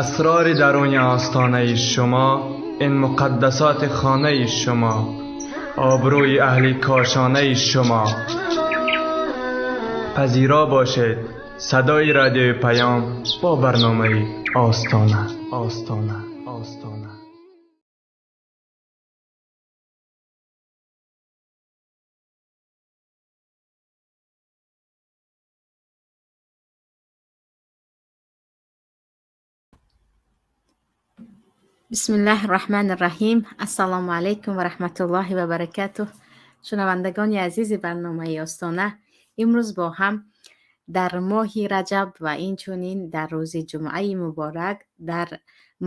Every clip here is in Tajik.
Асрори даруни остонаи шумо, ин муқаддасоти хонаи шумо, обрӯи аҳли кошонаи шумо. Пазиро бошед садои радиои Паём бо барномаи Остона, Остона, Остона. Бисмиллаҳи Раҳмани Раҳим. Ассалому алайкум ва раҳматуллоҳи ва баракатуҳ. Шунавандагони азизи барномаи Остона, имрӯз бо ҳам дар моҳи Раҷаб ва инчунин дар рӯзи ҷумъаи муборак дар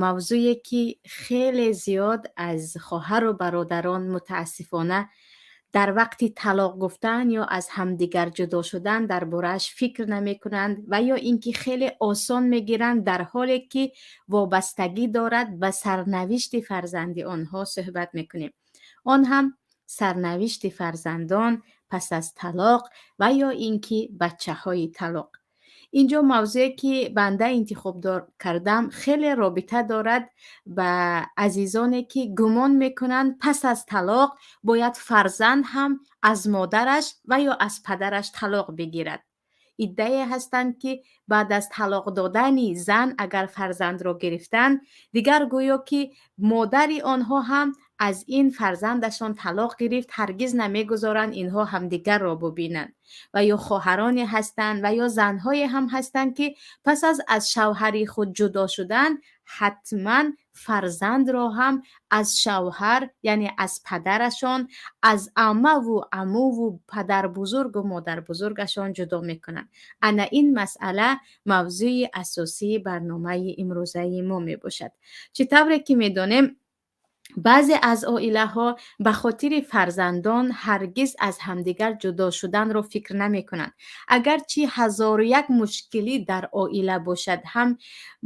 мавзӯе ки хеле зиёд аз хоҳару бародарон мутаассифона дар вақти талоқ гуфтан ё аз ҳамдигар ҷудо шудан дар борааш фикр намекунанд ва ё ин ки хеле осон мегиранд, дар ҳоле ки вобастагӣ дорад ба сарнавишти фарзанди онҳо суҳбат мекунем. Он ҳам сарнавишти фарзандон пас аз талоқ ва ё ин ки бачаҳои талоқ. Инҷо мавзӯе ки банда интихоб кардам хеле робита дорад ба азизоне ки гумон мекунанд, пас аз талоқ бояд фарзанд ҳам аз модараш ва ё аз падараш талоқ бигирад. Иддае ҳастанд ки баъд аз талоқ додани зан агар фарзандро гирифтанд, дигар гӯё ки модари онҳо ҳам аз ин фарзандашон талоқ гирифт, ҳаргиз намегузоранд инҳо ҳамдигарро бубинанд. Ва ё хоҳароне ҳастанд ва ё занҳое ҳам ҳастанд ки пас аз шавҳари худ ҷудо шудан ҳатман фарзандро ҳам аз шавҳар, яъне аз падарашон, аз аммаву амуву падарбузургу модарбузургашон ҷудо мекунанд. Ана ин масъала мавзӯи асосии барномаи имрӯзаи мо мебошад. Чӣ тавре ки медонем, баъзе аз оилаҳо ба хотири фарзандон ҳаргиз аз ҳамдигар ҷудо шуданро фикр намекунанд. Агарчи ҳазору як мушкилӣ дар оила бошад ҳам,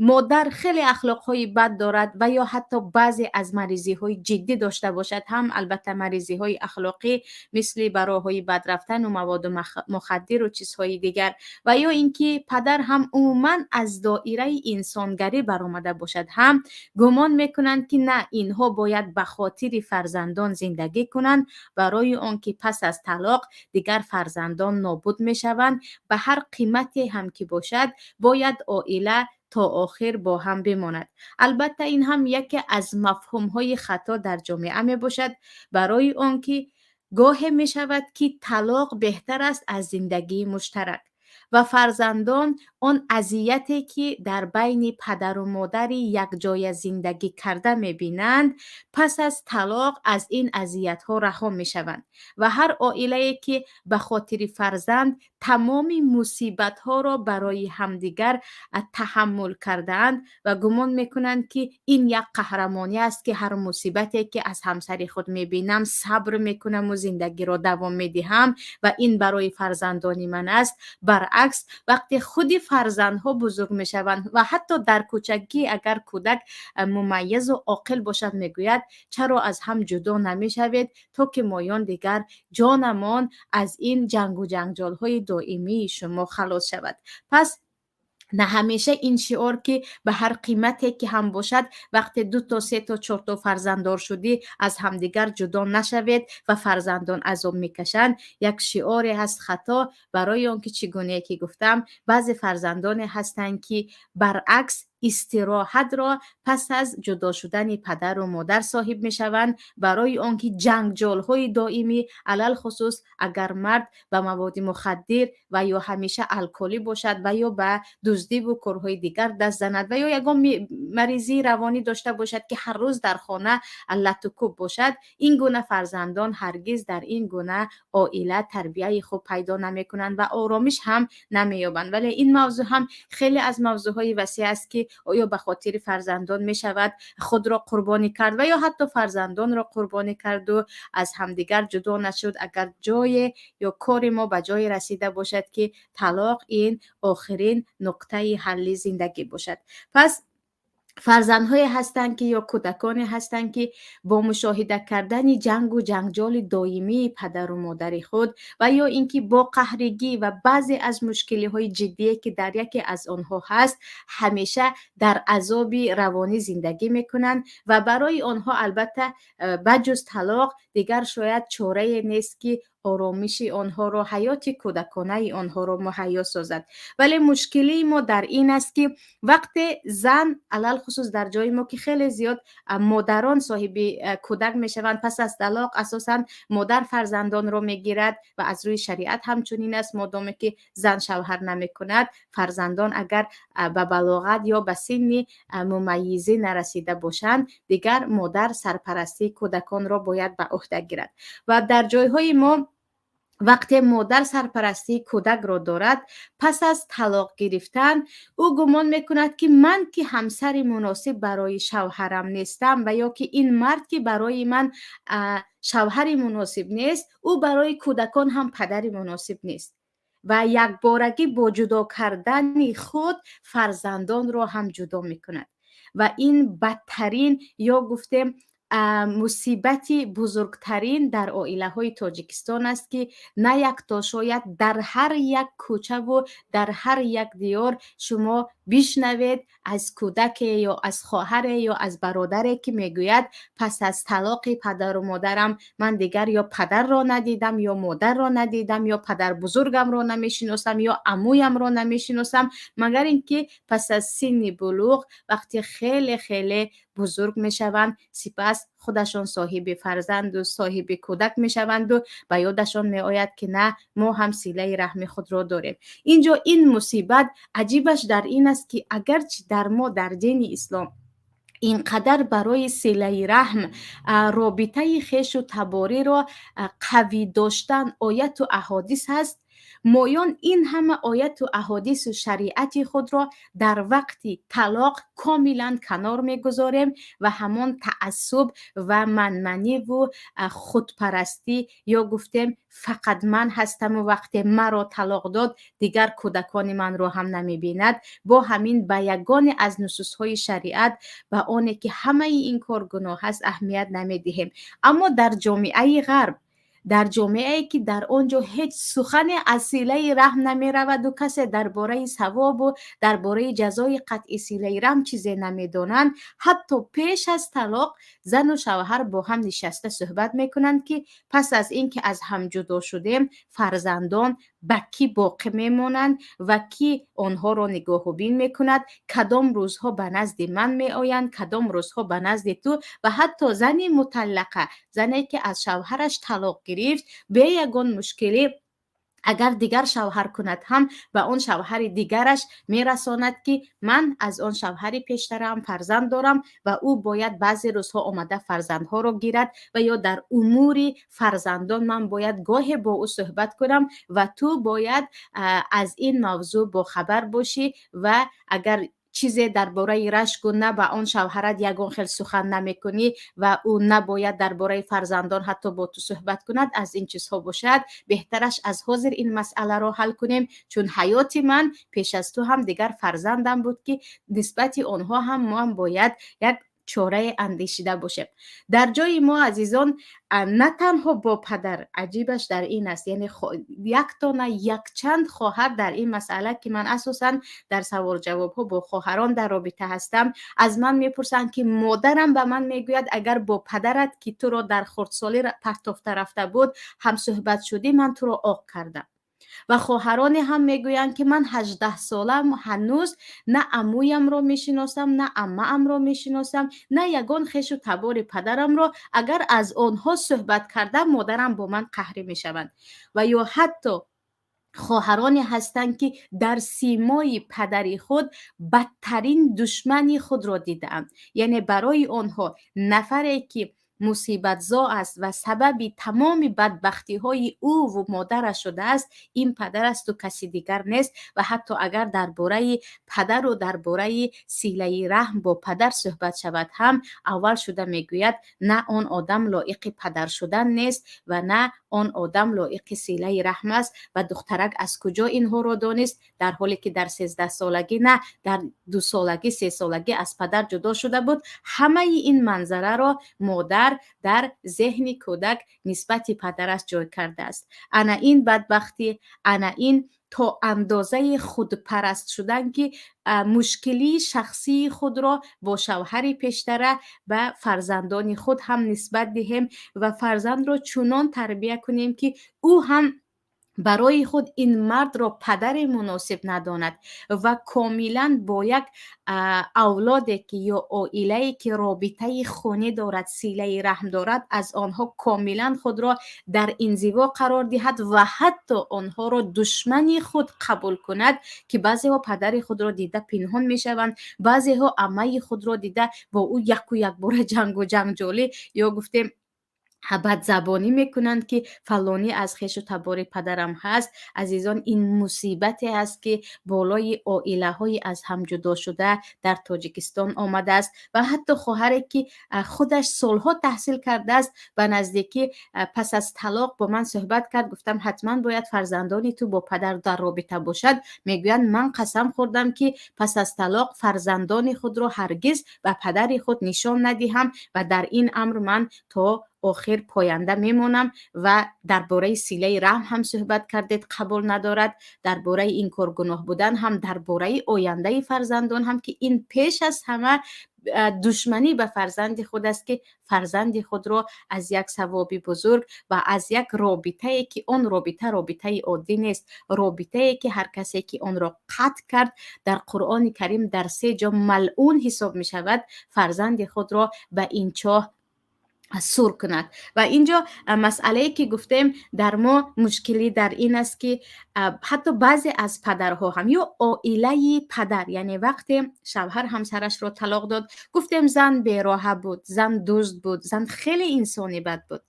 модар хеле ахлоқҳои бад дорад ва ё ҳатто баъзе аз маризиҳои ҷиддӣ дошта бошад ҳам, албатта маризиҳои ахлоқӣ мисли ба роҳҳои бад рафтану маводу мухаддиру чизҳои дигар, ва ё ин ки падар ҳам умуман аз доираи инсонгарӣ баромада бошад ҳам, гумон мекунанд ки на, инҳо бояд ба хотири фарзандон зиндагӣ кунанд, барои он ки пас аз талоқ дигар фарзандон нобуд мешаванд. Ба ҳар қимате ҳам ки бошад, бояд оила то охир бо ҳам бимонад. Албатта ин ҳам яке аз мафҳумҳои хато дар ҷомеа мебошад, барои он ки гоҳе мешавад ки талоқ беҳтар аст аз зиндагии муштарак ва фарзандон он азияте ки дар байни падару модари якҷоя зиндагӣ карда мебинанд, пас аз талоқ аз ин азиятҳо раҳо мешаванд. Ва ҳар оилае ки ба хотири фарзанд тамоми мусибатҳоро барои ҳамдигар таҳаммул кардаанд ва гумон мекунанд ки ин як қаҳрамонӣ аст, ки ҳар мусибате ки аз ҳамсари худ мебинам сабр мекунаму зиндагиро давом медиҳам ва ин барои фарзандони ман аст. Баръакс, вақте худи фарзандҳо бузург мешаванд ва ҳатто дар кӯчакӣ агар кӯдак мумайязу оқил бошад, мегӯяд: чаро аз ҳам ҷудо намешавед, то ки моён дигар ҷонамон аз ин ҷангу ҷанҷолҳои доимии шумо халос шавад. Пас на ҳамеша ин шиор ки ба ҳар қимате ки ҳам бошад, вақте дуто, сето, чорто фарзанддор шудӣ, аз ҳамдигар ҷудо нашавед ва фарзандон азоб мекашанд, як шиоре ҳаст хато, барои он ки чӣ гунае ки гуфтам, баъзе фарзандоне ҳастанд ки баръакс истироҳатро пас аз ҷудо шудани падару модар соҳиб мешаванд, барои он ки ҷангҷолҳои доимӣ, алалхусус агар мард ба маводи мухаддир ва ё ҳамеша алколӣ бошад ва ё ба дуздиву корҳои дигар даст занад ва ё ягон маризии равонӣ дошта бошад, ки ҳар рӯз дар хона латукӯб бошад, ин гуна фарзандон ҳаргиз дар ин гуна оила тарбияи хуб пайдо намекунанд ва оромиш ҳам намеёбанд. Вале ин мавзӯъ ҳам хеле аз мавзӯъҳои васеъ аст, ки оё ба хотири фарзандон мешавад худро қурбонӣ кард ва ё ҳатто фарзандонро қурбонӣ карду аз ҳамдигар ҷудо нашуд, агар ҷое ё кори мо ба ҷое расида бошад, ки талоқ ин охирин нуқтаи ҳалли зиндагӣ бошад. Пас Фарзандҳое ҳастанд, ки ё кӯдаконе ҳастанд, ки бо мушоҳида кардани ҷангу ҷанҷоли доимии падару модари худ ва ё ин ки бо қаҳригӣ ва баъзе аз мушкилиҳои ҷиддие, ки дар яке аз онҳо ҳаст, ҳамеша дар азоби равонӣ зиндагӣ мекунанд ва барои онҳо албатта ба ҷуз талоқ дигар шояд чорае нест, ки оромиши онҳоро, ҳаёти кӯдаконаи онҳоро муҳайё созад. Вале мушкилии мо дар ин аст, ки вақте зан, алалхусус дар ҷои мо, ки хеле зиёд модарон соҳиби кӯдак мешаванд пас аз талоқ, асосан модар фарзандонро мегирад ва аз рӯи шариат ҳамчунин аст: модоме ки зан шавҳар намекунад, фарзандон агар ба балоғат ё ба синни мумаййизӣ нарасида бошанд, дигар модар сарпарастии кӯдаконро бояд ба ӯҳда гирад. Ва дар ҷойҳои мо вақте модар сарпарастии кӯдакро дорад, пас аз талоқ гирифтан ӯ гумон мекунад, ки ман ки ҳамсари муносиб барои шавҳарам нестам ва ё ки ин мард ки барои ман шавҳари муносиб нест, ӯ барои кӯдакон ҳам падари муносиб нест ва якборагӣ бо ҷудо кардани худ фарзандонро ҳам ҷудо мекунад. Ва ин бадтарин ё гуфтем мусибати бузургтарин дар оилаҳои Тоҷикистон аст, ки на якто, шояд дар ҳар як кӯчаву дар ҳар як диёр шумо бишнавед аз кӯдаке ё аз хоҳаре ё аз бародаре, ки мегӯяд: «Пас аз талоқи падару модарам ман дигар ё падарро надидам, ё модарро надидам, ё падарбузургамро намешиносам, ё амӯямро намешиносам», магар ин ки пас аз синни булуғ, вақте хеле хеле бузург мешаванд, сипас худашон соҳиби фарзанду соҳиби кӯдак мешаванду ба ёдашон меояд, ки на, мо ҳам силаи раҳми худро дорем. Инҷо ин мусибат аҷибаш дар ин аст, ки агарчи дар мо дар дини ислом ин қадар барои силаи раҳм, робитаи хешу табориро қавӣ доштан ояту аҳодис ҳаст, моён ин ҳама ояту аҳодису шариати худро дар вақти талоқ комилан канор мегузорем ва ҳамон таассуб ва манманиву худпарастӣ ё гуфтем фақат ман ҳастаму вақте маро талоқ дод, дигар кӯдакони манро ҳам намебинад, бо ҳамин ба ягоне аз нусусҳои шариат, ба оне ки ҳамаи ин кор гуноҳ аст, аҳамият намедиҳем. Аммо дар ҷомеаи ғарб, дар ҷомеае ки дар он ҷо ҳеҷ сухане аз силаи раҳм намераваду касе дар бораи савобу дар бораи ҷазои қатъи силаи раҳм чизе намедонанд, ҳатто пеш аз талоқ зану шавҳар бо ҳам нишаста суҳбат мекунанд, ки пас аз ин ки аз ҳам ҷудо шудем, фарзандон ба кӣ боқӣ мемонанд ва кӣ онҳоро нигоҳубин мекунад, кадом рӯзҳо ба назди ман меоянд, кадом рӯзҳо ба назди ту. Ва ҳатто зани муталлақа, зане ки аз шавҳараш талоқ гирифт, бе ягон мушкилӣ агар дигар шавҳар кунад ҳам, ба он шавҳари дигараш мерасонад, ки ман аз он шавҳари пештараам фарзанд дорам ва ӯ бояд баъзе рӯзҳо омада фарзандҳоро гирад ва ё дар умури фарзандон ман бояд гоҳе бо ӯ суҳбат кунам ва ту бояд аз ин мавзӯъ бохабар бошӣ ва агар чизе дар бораи рашку на ба он шавҳарат ягон хел сухан намекунӣ ва ӯ набояд дар бораи фарзандон ҳатто бо ту суҳбат кунад, аз ин чизҳо бошад, беҳтараш аз ҳозир ин масъаларо ҳал кунем, чун ҳаёти ман пеш аз ту ҳам дигар фарзандам буд, ки нисбати онҳо ҳам мо ҳам бояд як чорае андешида бошем. Дар ҷои мо, азизон, на танҳо бо падар, аҷибаш дар ин аст, яъне якто на, якчанд хоҳар дар ин масъала, ки ман асосан дар саволҷавобҳо бо хоҳарон дар робита ҳастам, аз ман мепурсанд, ки модарам ба ман мегӯяд: «Агар бо падарат, ки туро дар хурдсолӣ партофта рафта буд, ҳамсӯҳбат шудӣ, ман туро оқ кардам». Ва хоҳароне ҳам мегӯянд, ки ман 18-солам, ҳанӯз на амӯямро мешиносам, на аммаамро мешиносам, на ягон хешу табори падарамро. Агар аз онҳо суҳбат кардам, модарам бо ман қаҳрӣ мешаванд. Ва ё ҳатто хоҳароне ҳастанд, ки дар симои падари худ бадтарин душмани худро дидаанд, яъне барои онҳо нафаре ки Мусибатзо аст ва сабаби тамоми бадбахтиҳои ӯву модараш шудааст, ин падар асту каси дигар нест. Ва ҳатто агар дар бораи падару дар бораи силаи раҳм бо падар суҳбат шавад ҳам, аввал шуда мегӯяд: на он одам лоиқи падар шудан нест ва на он одам лоиқи силаи раҳм аст. Ва духтарак аз куҷо инҳоро донист, дар ҳоле ки дар 13солагӣ, на, дар 2солагӣ, 3солагӣ аз падар ҷудо шуда буд? Ҳамаи ин манзараро модар дар зеҳни кӯдак нисбати падараш ҷой кардааст. Ана ин бадбахтӣ, ана ин то андозаи худпараст шудан, ки мушкилии шахсии худро бо шавҳари пештара ба фарзандони худ ҳам нисбат диҳем ва фарзандро чунон тарбия кунем, ки ӯ ҳам барои худ ин мардро падари муносиб надонад ва комилан бо як авлоде ки ё оилае ки робитаи хунӣ дорад, силаи раҳм дорад, аз онҳо комилан худро дар инзиво қарор диҳад ва ҳатто онҳоро душмани худ қабул кунад, ки баъзеҳо падари худро дида пинҳон мешаванд, баъзеҳо аммаи худро дида бо ӯ яку якбора ҷангу ҷанҷолӣ ё гуфтем бадзабонӣ мекунанд, ки фалонӣ аз хешу табори падарам ҳаст. Азизон, ин мусибате аст, ки болои оилаҳои аз ҳам ҷудошуда дар Тоҷикистон омадааст. Ва ҳатто хоҳаре ки худаш солҳо таҳсил кардааст, ба наздикӣ пас аз талоқ бо ман суҳбат кард. Гуфтам: «Ҳатман бояд фарзандони ту бо падар дар робита бошад». Мегӯянд: «Ман қасам хӯрдам, ки пас аз талоқ фарзандони худро ҳаргиз ба падари худ нишон надиҳам ва дар ин амр ман то охир поянда мемонам». Ва дар бораи силаи раҳм ҳам суҳбат кардед, қабул надорад, дар бораи ин кор гуноҳ будан ҳам, дар бораи ояндаи фарзандон ҳам, ки ин пеш аз ҳама душманӣ ба фарзанди худ аст, ки фарзанди худро аз як савоби бузург ва аз як робитае, ки он робита робитаи оддӣ нест, робитае ки ҳар касе ки онро қатъ кард, дар Қуръони Карим дар се ҷо малъун ҳисоб мешавад, фарзанди худро ба ин чоҳ сур кунад. Ва инҷо масъалае ки гуфтем, дар мо мушкилӣ дар ин аст, ки ҳатто баъзе аз падарҳо ҳам ё оилаи падар, яъне вақте шавҳар ҳамсарашро талоқ дод, гуфтем, зан бероҳа буд, зан дузд буд, зан хеле инсони бад буд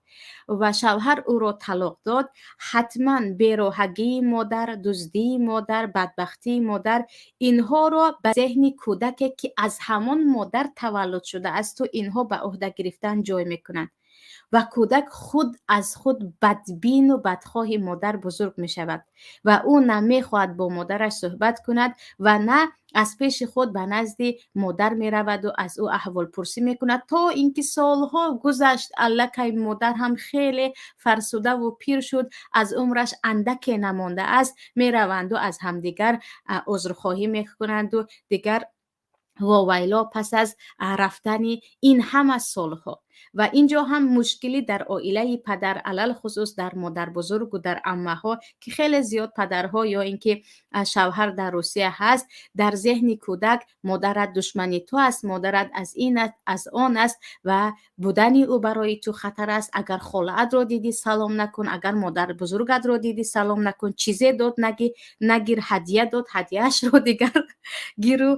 ва шавҳар ӯро талоқ дод, ҳатман бероҳагии модар, дуздии модар, бадбахтии модар, инҳоро ба зеҳни кӯдаке, ки аз ҳамон модар таваллуд шудаасту инҳо ба ӯҳда гирифтан ҷой мекунанд ва кӯдак худ аз худ бадбину бадхоҳи модар бузург мешавад ва ӯ на мехоҳад бо модараш суҳбат кунад ва на аз пеши худ ба назди модар мераваду аз ӯ аҳволпурсӣ мекунад, то ин ки солҳо гузашт, аллакай модар ҳам хеле фарсудаву пир шуд, аз умраш андаке намондааст, мераванду аз ҳамдигар узрхоҳӣ мекунанду дигар вовайло пас аз рафтани ин ҳама солҳо. Ва ин ҷо ҳам мушкилӣ дар оилаи падар, алалхусус дар модарбузургу дар аммаҳо, ки хеле зиёд падарҳо ё ин ки шавҳар дар Русия ҳаст, дар зеҳни кӯдак модарат душмани ту аст, модарат аз ин аст, аз он аст ва будани ӯ барои ту хатар аст. Агар холаатро дидӣ, салом накун, агар модарбузургатро дидӣ, салом накун, чизе дод, нагир, ҳадя дод, ҳадяашро дигар гиру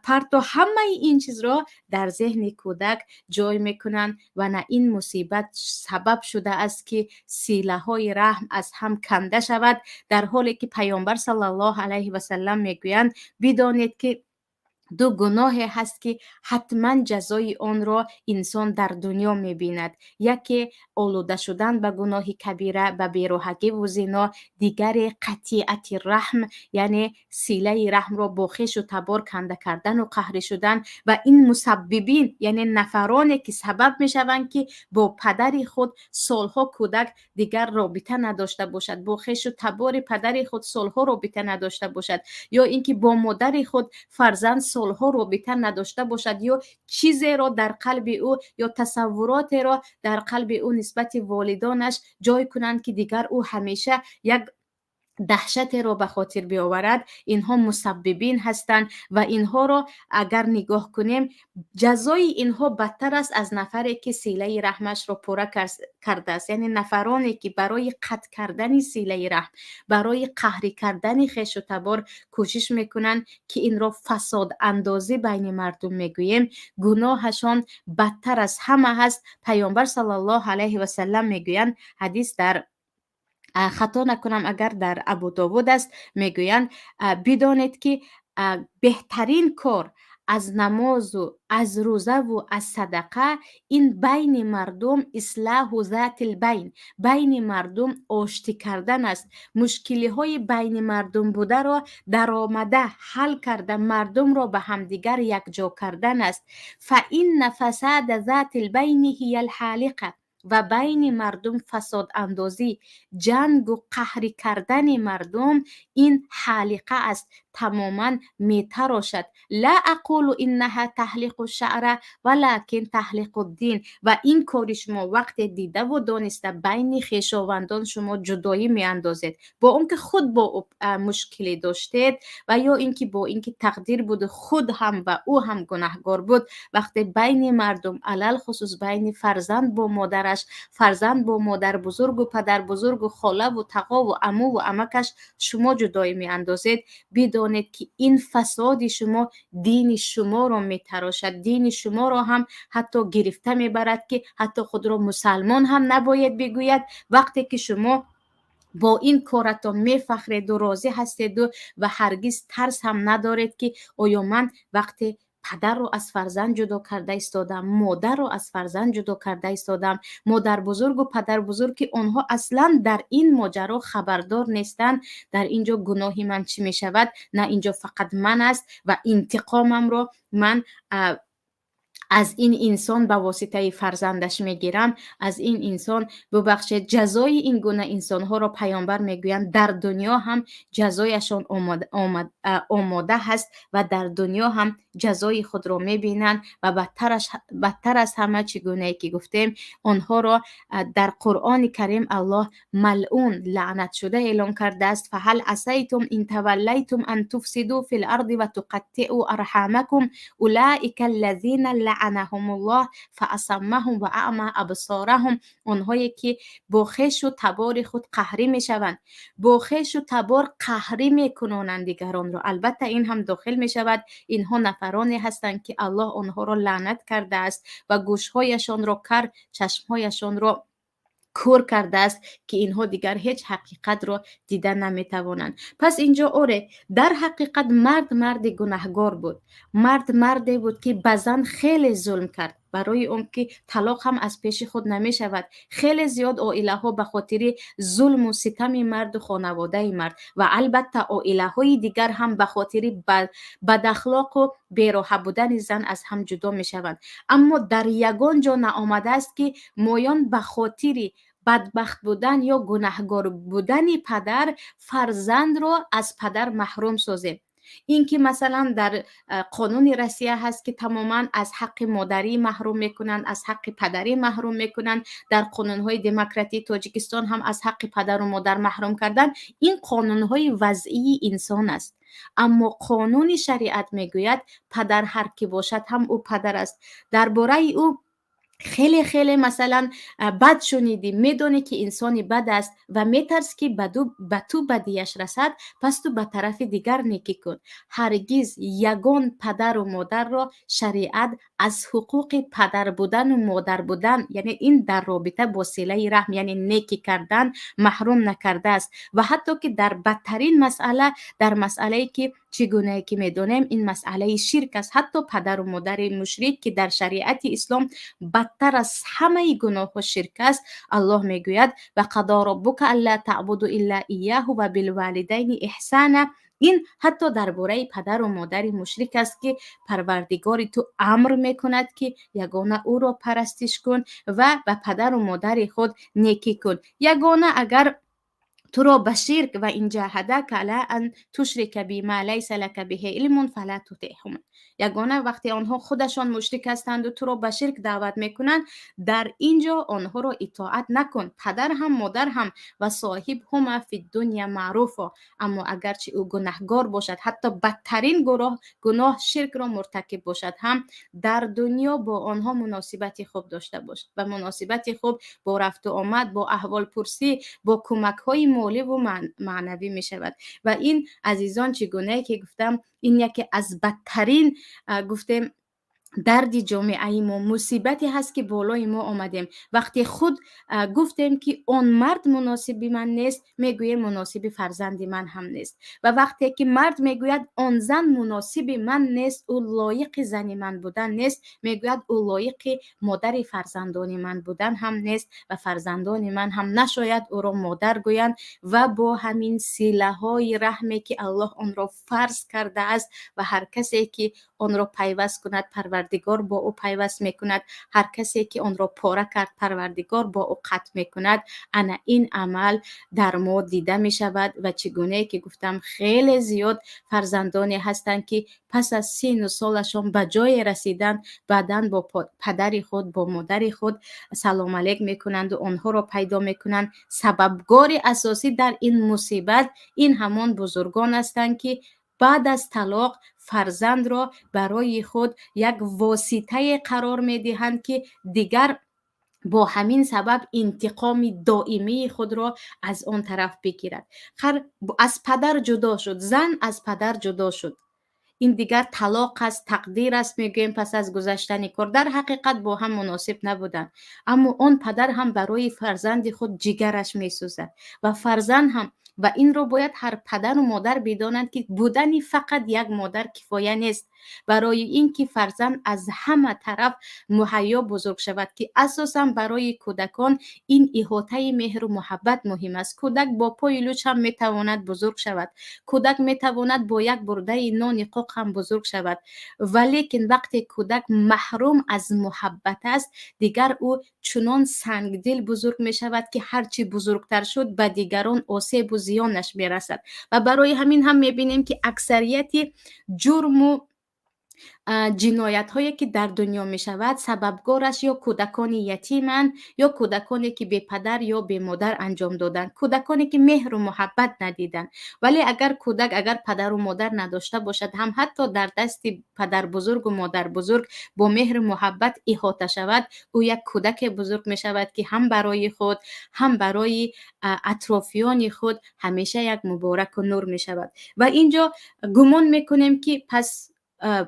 парто. Ҳамаи ин чизро дар зеҳни кӯдак ҷой мекунанд ва на ин мусибат сабаб шудааст, ки силаҳои раҳм аз ҳам канда шавад, дар ҳоле ки Паёмбар саллаллоҳу алайҳи васаллам мегӯянд: «Бидонед, ки ду гуноҳе ҳаст, ки ҳатман ҷазои онро инсон дар дунё мебинад. Яке олуда шудан ба гуноҳи кабира, ба бероҳагиву зино, дигаре қатиати раҳм, яъне силаи раҳмро бо хешу табор канда кардану қаҳрӣ шудан». Ва ин мусаббибин, яъне нафароне ки сабаб мешаванд, ки бо падари худ солҳо кӯдак дигар робита надошта бошад, бо хешу табори падари худ солҳо робита надошта бошад, ё ин ки бо модари худ фарзанд солҳо робита надошта бошад, ё чизеро дар қалби ӯ ё тасаввуротеро дар қалби ӯ нисбати волидонаш ҷой кунанд, ки дигар ӯ ҳамеша як Даҳшатеро ба хотир биоварад. Инҳо мусаббибин ҳастанд ва инҳоро агар нигоҳ кунем, ҷазои инҳо бадтар аст аз нафаре, ки силаи раҳмашро пурра кардааст. Яъне нафароне, ки барои қатъ кардани силаи раҳм, барои қаҳрӣ кардани хешу табор кӯшиш мекунанд, ки инро фасодандозӣ байни мардум мегӯем, гуноҳашон бадтар аз ҳама ҳаст. Паёмбар саллаллоҳу алайҳи васаллам мегӯянд, ҳадис дар, хато накунам агар, дар Абудовуд аст, мегӯянд: бидонед, ки беҳтарин кор аз намозу аз рӯзаву аз садақа ин байни мардум ислаҳу затил байн, байни мардум оштӣ кардан аст. Мушкилиҳои байни мардум бударо даромада ҳал карда, мардумро ба ҳамдигар якҷо кардан аст. Фа инна фасада затил байни ҳиял ҳолиқа. Ва байни мардум фасодандозӣ, ҷангу қаҳрӣ кардани мардум ин ҳолиқа аст, тамоман метарошад. Ла ақулу иннаҳа таҳлиқу шаъра, валакин таҳлиқу дин. Ва ин кори шумо, вақте дидаву дониста байни хешовандон шумо ҷудоӣ меандозед, бо он ки худ бо ӯ мушкилӣ доштед ва ё ин ки бо ин ки тақдир буду худ ҳам ва ӯ ҳам гунаҳгор буд, вақте байни мардум, алалхусус байни фарзанд бо модараш, фарзанд бо модарбузургу падарбузургу холаву тағову амуву амакаш шумо ҷудоӣ меандозед, бидонед, ки ин фасоди шумо дини шуморо метарошад, дини шуморо ҳам ҳатто гирифта мебарад, ки ҳатто худро мусалмон ҳам набояд бигӯяд. Вақте ки шумо бо ин коратон мефахреду розӣ ҳастеду ва ҳаргиз тарс ҳам надоред, ки оё ман вақте падарро аз фарзанд ҷудо карда истодам, модарро аз фарзанд ҷудо карда истодам, модарбузургу падарбузург, ки онҳо аслан дар ин моҷаро хабардор нестанд, дар ин ҷо гуноҳи ман чӣ мешавад? На, ин ҷо фақат ман аст ва интиқомамро ман аз ин инсон ба воситаи фарзандаш мегирам, аз ин инсон. Бубахшед, ҷазои ин гуна инсонҳоро паёмбар мегӯянд, дар дунё ҳам ҷазояшон омода ҳаст ва дар дунё ҳам ҷазои худро мебинанд. Ва бадтар аз ҳама, чӣ гунае ки гуфтем, онҳоро дар Қуръони Карим Аллоҳ малъун, лаънатшуда эълон кардааст. Фаҳал асайтум ин таваллайтум ан туфсиду фил арди ва туқаттиу арҳамакум улаика аллазина лаъанаҳумуллоҳ фаасаммаҳум ва аъма абсораҳум. Онҳое ки бо хешу табори худ қаҳрӣ мешаванд, бо хешу табор қаҳрӣ мекунонанд дигаронро, албатта ин ҳам дохил мешавад, инҳо нафароне ҳастанд, ки Аллоҳ онҳоро лаънат кардааст ва гӯшҳояшонро кар, чашмҳояшонро кӯр кардааст, ки инҳо дигар ҳеҷ ҳақиқатро дида наметавонанд. Пас инҷо, оре, дар ҳақиқат мард марди гунаҳгор буд. Мард марде буд, ки ба зан хеле зулм кард, барои он ки талоқ ҳам аз пеши худ намешавад. Хеле зиёд оилаҳо ба хотири зулму ситами марду хонаводаи мард ва албатта оилаҳои дигар ҳам ба хотири бадахлоқу бероҳа будани зан аз ҳам ҷудо мешаванд. Аммо дар ягон ҷо наомадааст, ки моён ба хотири бадбахт будан ё гунаҳгор будани падар фарзандро аз падар маҳрум созем. Ин ки масалан дар қонуни Россия ҳаст, ки тамоман аз ҳаққи модарӣ маҳрум мекунанд, аз ҳаққи падарӣ маҳрум мекунанд, дар қонунҳои демократии Тоҷикистон ҳам аз ҳаққи падару модар маҳрум кардан, ин қонунҳои вазъии инсон аст. Аммо қонуни шариат мегӯяд, падар ҳар кӣ бошад ҳам, ӯ падар аст. Дар бораи ӯ хеле хеле масалан бад шунидӣ, медонӣ, ки инсони бад аст ва метарсӣ, ки ба ту бадиаш расад, пас ту ба тарафи дигар некӣ кун. Ҳаргиз ягон падару модарро шариат аз ҳуқуқи падар будану модар будан, яъне ин дар робита бо силаи раҳм, яъне некӣ кардан, маҳрум накардааст. Ва ҳатто ки дар бадтарин масъала, дар масъалае ки, чӣ гунае ки медонем, ин масъалаи ширк аст, ҳатто падару модари мушрик, ки дар шариати ислом бадтар аз ҳамаи гуноҳҳо ширк аст, Аллоҳ мегӯяд: ва қадо роббука алла таъбуду илла ияҳу ва билвалидайни иҳсана. Ин ҳатто дар бораи падару модари мушрик аст, ки Парвардигори ту амр мекунад, ки ягона ӯро парастиш кун ва ба падару модари худ некӣ кун. Ягона агар Туро ба ширк وإن جاهداك على أن تشرك بي ما ليس لك به علم فلا تطعهما. Ягона вақте онҳо худашон мушрик ҳастанду туро ба ширк даъват мекунанд, дар ин ҷо онҳоро итоат накун, падар ҳам, модар ҳам. وصاحبهما في الدنيا معروفا. Аммо агарчи ӯ гунаҳгор бошад, ҳатто бадтарин гуноҳ, ширкро муртакиб бошад ҳам, дар дунё бо онҳо муносибати хуб дошта бош. Ва муносибати хуб бо рафту омад, бо аҳволпурсӣ, бо кӯмакҳои моливу маънавӣ мешавад. Ва ин, азизон, чӣ гунае ки гуфтам, ин яке аз бадтарин, гуфтем, дарди ҷомеаи мо, мусибате ҳаст, ки болои мо омадем. Вақте худ гуфтем, ки он мард муносиби ман нест, мегӯем, муносиби фарзанди ман ҳам нест. Ва вақте ки мард мегӯяд, он зан муносиби ман нест, ӯ лоиқи зани ман будан нест, мегӯяд, ӯ лоиқи модари фарзандони ман будан ҳам нест ва фарзандони ман ҳам нашояд ӯро модар гӯянд. Ва бо ҳамин силаҳои раҳме, ки Аллоҳ онро фарз кардааст ва ҳар касе ки онро пайваст кунад, Парвардигор бо ӯ пайваст мекунад, ҳар касе ки онро пора кард, Парвардигор бо ӯ қатъ мекунад, ана ин амал дар мо дида мешавад. Ва чӣ гунае ки гуфтам, хеле зиёд фарзандоне ҳастанд, ки пас аз сину солашон ба ҷое расиданд, баъдан бо падари худ, бо модари худ салом алейк мекунанду онҳоро пайдо мекунанд. Сабабгори асосӣ дар ин мусибат ин ҳамон бузургон ҳастанд, ки баъд аз талоқ фарзандро барои худ як воситае қарор медиҳанд, ки дигар бо ҳамин сабаб интиқоми доимии худро аз он тараф бигирад. Аз падар ҷудо шуд, зан аз падар ҷудо шуд, ин дигар талоқ аст, тақдир аст, мегӯем, пас аз гузаштани кор дар ҳақиқат бо ҳам муносиб набуданд. Аммо он падар ҳам барои фарзанди худ ҷигараш месӯзад ва фарзанд ҳам. Ва инро бояд ҳар падару модар бидонанд, ки будани фақат як модар кифоя нест барои ин ки фарзанд аз ҳама тараф муҳайё бузург шавад, ки асосан барои кӯдакон ин иҳотаи меҳру муҳаббат муҳим аст. Кӯдак бо пои луч ҳам метавонад бузург шавад, кӯдак метавонад бо як бурдаи нони қоқ ҳам бузург шавад, валекин вақте кӯдак маҳрум аз муҳаббат аст, дигар ӯ чунон сангдил бузург мешавад, ки ҳарчи бузургтар шуд, ба дигарон осебу зиёнаш мерасад. Ва барои ҳамин ҳам мебинем, ки аксарияти ҷурму ҷиноятҳое, ки дар дунё мешавад, сабабгораш ё кӯдакони ятиманд, ё кӯдаконе, ки бепадар ё бемодар анҷом доданд, кӯдаконе, ки меҳру муҳаббат надиданд. Вале агар кӯдак агар падару модар надошта бошад ҳам, ҳатто дар дасти падарбузургу модарбузург бо меҳру муҳаббат иҳота шавад, ӯ як кӯдаке бузург мешавад, ки ҳам барои худ, ҳам барои атрофиёни худ ҳамеша як мубораку нур мешавад. Ва ин ҷо гумон мекунем, ки пас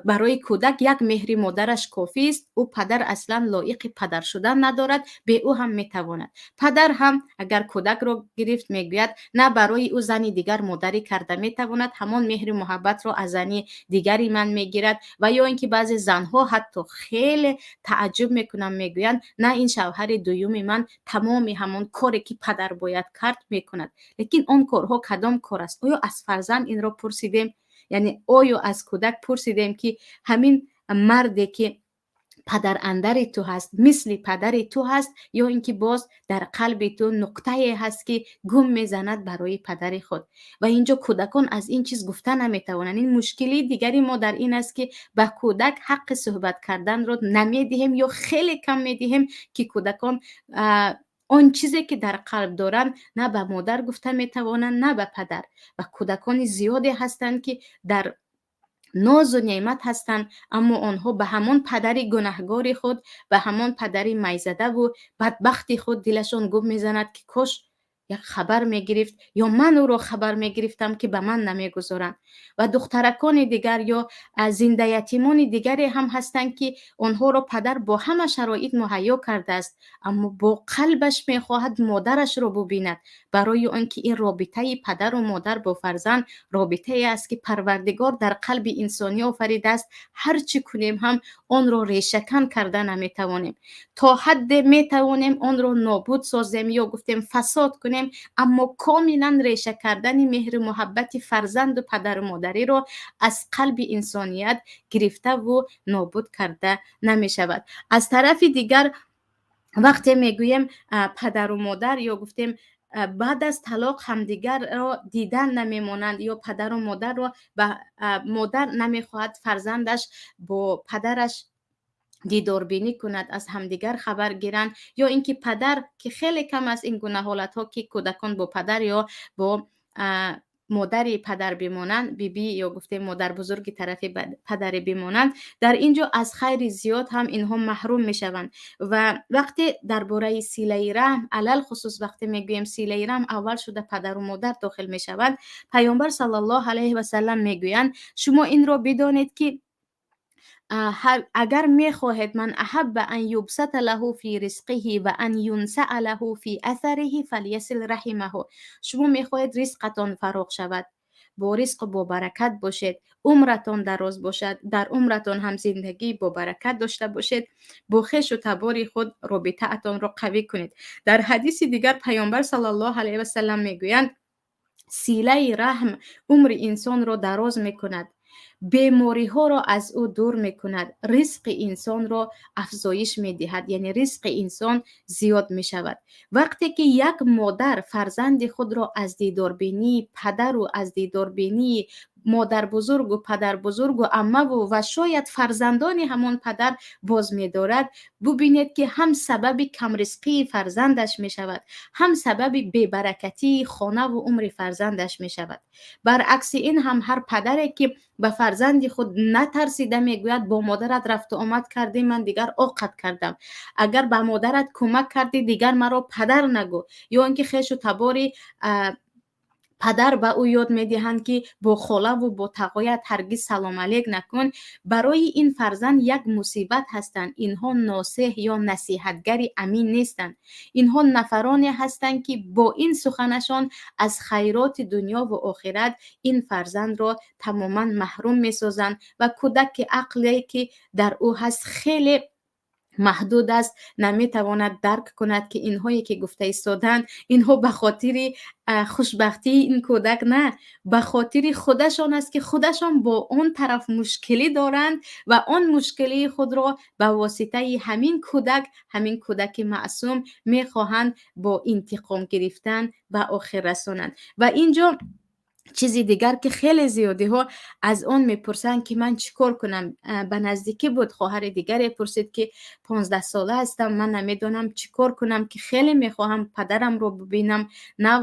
барои кӯдак як меҳри модараш кофист, ӯ падар аслан лоиқи падар шудан надорад, бе ӯ ҳам метавонад. Падар ҳам агар кӯдакро гирифт, мегӯяд, на, барои ӯ зани дигар модарӣ карда метавонад, ҳамон меҳри муҳаббатро аз зани дигари ман мегирад. Ва ё ин ки баъзе занҳо ҳатто хеле тааҷҷуб мекунанд, мегӯянд, на, ин шавҳари дуюми ман тамоми ҳамон коре, ки падар бояд кард, мекунад. Лекин он корҳо кадом кор аст? Оё аз фарзанд инро пурсидем? Яъне оё аз кӯдак пурсидем, ки ҳамин марде, ки падарандари ту ҳаст, мисли падари ту ҳаст, ё ин ки боз дар қалби ту нуқтае ҳаст, ки гум мезанад барои падари худ? Ва инҷо кӯдакон аз ин чиз гуфта наметавонанд. Ин мушкилии дигари мо дар ин аст, ки ба кӯдак ҳаққи суҳбат карданро намедиҳем ё хеле кам медиҳем, ки кӯдакон он чизе, ки дар қалб доранд, на ба модар гуфта метавонанд, на ба падар. Ва кӯдакони зиёде ҳастанд, ки дар нозу неъмат ҳастанд, аммо онҳо ба ҳамон падари гунаҳгори худ, ба ҳамон падари майзадаву бадбахти худ дилашон гум мезанад, ки кош як хабар мегирифт ё ман ӯро хабар мегирифтам, ки ба ман намегузоранд. Ва духтаракони дигар ё зиндаятимони дигаре ҳам ҳастанд, ки онҳоро падар бо ҳама шароит муҳайё кардааст, аммо бо қалбаш мехоҳад модарашро бубинад, барои он ки ин робитаи падару модар бо фарзанд робитае аст, ки Парвардигор дар қалби инсонӣ офаридааст. Ҳар чӣ кунем ҳам, онро решакан карда наметавонем. То ҳадде метавонем онро нобуд созем ё, гуфтем, фасод кунем, аммо комилан реша кардани меҳру муҳаббати фарзанду падару модариро аз қалби инсоният гирифтаву нобуд карда намешавад. Аз тарафи дигар, вақте мегӯем падару модар ё, гуфтем, Баъд аз талоқ ҳамдигарро дидан намемонанд ё падару модарро, ба модар намехоҳад фарзандаш бо падараш дидорбинӣ кунад, аз ҳамдигар хабар гиранд, ё ин ки падар, ки хеле кам аст ин гуна ҳолатҳо, ки кӯдакон бо падар ё бо модари падар бимонанд, бибӣ ё гуфтем модарбузурги тарафи падарӣ бимонанд. Дар ин ҷо аз хайри зиёд ҳам инҳо маҳрум мешаванд. Ва вақте дар бораи силаи раҳм, алалхусус вақте мегӯем силаи раҳм, аввал шуда падару модар дохил мешаванд. Паёмбар саллаллоҳу алайҳи васаллам мегӯянд: «Шумо инро бидонед, ки агар мехоҳед, من أحب أن يبسط له في رزقه وأن ينسأ له في أثره فليصل رحمه». Шумо мехоҳед ризқатон фароғ шавад, бо ризқу бо баракат бошед, умратон дароз бошад, дар умратон ҳам зиндагӣ бо баракат дошта бошед, бо хешу табори худ робитаатонро қавӣ кунед. Дар ҳадиси дигар Паёмбар саллаллоҳу алайҳи васаллам мегӯянд: «Силаи раҳм умри инсонро дароз мекунад, бемориҳоро аз ӯ дур мекунад, ризқи инсонро афзоиш медиҳад», яъне ризқи инсон зиёд мешавад. Вақте ки як модар фарзанди худро аз дидорбинии падару аз дидорбинии модарбузургу падарбузургу аммаву ва шояд фарзандони ҳамон падар боз медорад, бубинед, ки ҳам сабаби камризқии фарзандаш мешавад, ҳам сабаби бебаракатии хонаву умри фарзандаш мешавад. Баръакси ин ҳам, ҳар падаре ки ба фарзанди худ натарсида мегӯяд: «Бо модарат рафту омад кардӣ, ман дигар оқат кардам. Агар ба модарат кӯмак кардӣ, дигар маро падар нагӯ», ё ин ки хешу табори падар ба ӯ ёд медиҳанд, ки бо холаву бо тағоят ҳаргиз салом алейк накун, барои ин фарзанд як мусибат ҳастанд. Инҳо носеҳ ё насиҳатгари амин нестанд. Инҳо нафароне ҳастанд, ки бо ин суханашон аз хайроти дунёву охират ин фарзандро тамоман маҳрум месозанд. Ва кӯдак, ки ақле ки дар ӯ ҳаст хеле маҳдуд аст, наметавонад дарк кунад, ки инҳое ки гуфта истодаанд, инҳо ба хотири хушбахтии ин кӯдак на, ба хотири худашон аст, ки худашон бо он тараф мушкилӣ доранд ва он мушкилии худро ба воситаи ҳамин кӯдак, ҳамин кӯдаки маъсум мехоҳанд бо интиқом гирифтан ба охир расонанд. Ва ин ҷо чизи дигар, ки хеле зиёдиҳо аз он мепурсанд, ки ман чӣ кор кунам. Ба наздикӣ буд, хоҳари дигаре пурсид, ки 15-сола ҳастам, ман намедонам чӣ кор кунам, ки хеле мехоҳам падарамро бибинам, нав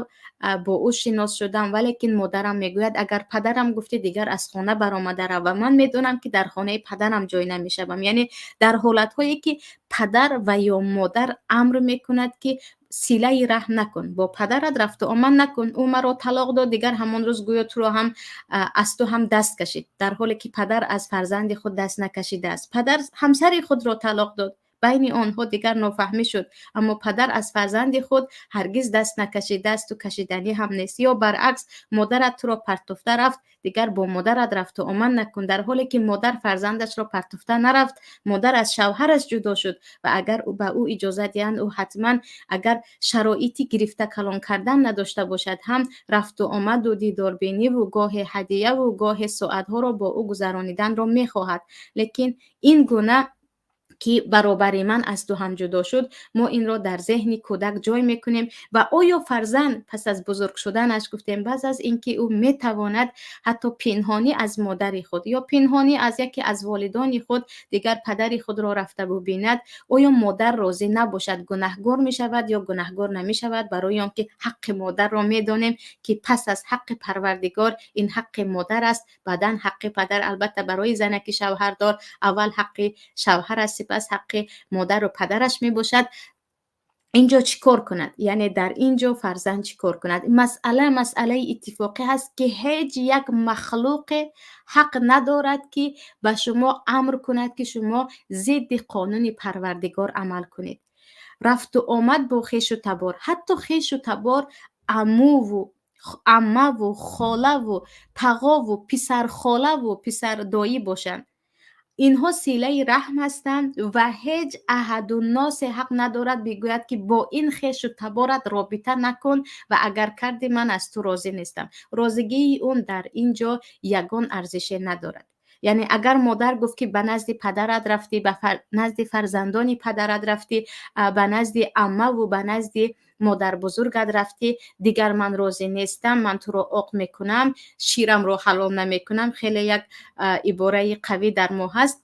бо ӯ шинос шудам, валекин модарам мегӯяд: «Агар падарам гуфтӣ, дигар аз хона баромада рав», ва ман медонам, ки дар хонаи падарам ҷой намешавам. Яъне дар ҳолатҳое ки падар ва ё модар амр мекунад, ки силаи раҳм накун, бо падарат рафту омад накун, ӯ маро талоқ дод, дигар ҳамон рӯз гӯё туро ҳам аз ту ҳам даст кашид, дар ҳоле ки падар аз фарзанди худ даст накашидааст. Падар ҳамсари худро талоқ дод, байни онҳо дигар нофаҳмӣ шуд, аммо падар аз фарзанди худ ҳаргиз даст накашидаасту кашиданӣ ҳам нест. Ё баръакс, модарат туро партофта рафт, дигар бо модарат рафту омад накун, дар ҳоле ки модар фарзандашро партофта нарафт, модар аз шавҳараш ҷудо шуд. Ва агар ба ӯ иҷоза диҳанд, ӯ ҳатман, агар шароити гирифта калон кардан надошта бошад ҳам, рафту омаду дидорбиниву гоҳе ҳадияву гоҳе соатҳоро бо ӯ гузарониданро мехоҳад. Лекин ин гуна ки баробари ман аз ту ҳам ҷудо шуд, мо инро дар зеҳни кӯдак ҷой мекунем. Ва оё фарзанд пас аз бузург шуданаш, гуфтем, баъд аз ин ки ӯ метавонад ҳатто пинҳонӣ аз модари худ ё пинҳонӣ аз яке аз волидони худ дигар падари худро рафта бубинад, оё модар розӣ набошад, гунаҳгор мешавад ё гунаҳгор намешавад? Барои он ки ҳаққи модарро медонем, ки пас аз ҳаққи Парвардигор ин ҳаққи модар аст, баъдан ҳаққи падар. Албатта, барои занаки шавҳардор аввал ҳаққи шавҳар аст, сипас ҳаққи модару падараш мебошад. Инҷо чӣ кор кунад? Яъне дар ин ҷо фарзанд чӣ кор кунад? Масъала масъалаи иттифоқӣ ҳаст, ки ҳеҷ як махлуқе ҳақ надорад, ки ба шумо амр кунад, ки шумо зидди қонуни Парвардигор амал кунед. Рафту омад бо хешу табор, ҳатто хешу табор, амуву аммаву холаву тағову писархолаву писардоӣ бошанд, инҳо силаи раҳм ҳастанд ва ҳеҷ аҳадунносе ҳақ надорад бигӯяд, ки бо ин хешу таборат робита накун ва агар кардӣ, ман аз ту розӣ нестам. Розигии он дар ин ҷо ягон арзише надорад. Яъне агар модар гуфт, ки ба назди падарат рафтӣ, ба назди фарзандони падарат рафтӣ, ба назди аммаву ба назди модарбузургат рафтӣ, дигар ман розӣ нестам, ман туро оқ мекунам, ширамро ҳалол намекунам. Хеле як ибораи қавӣ дар мо ҳаст.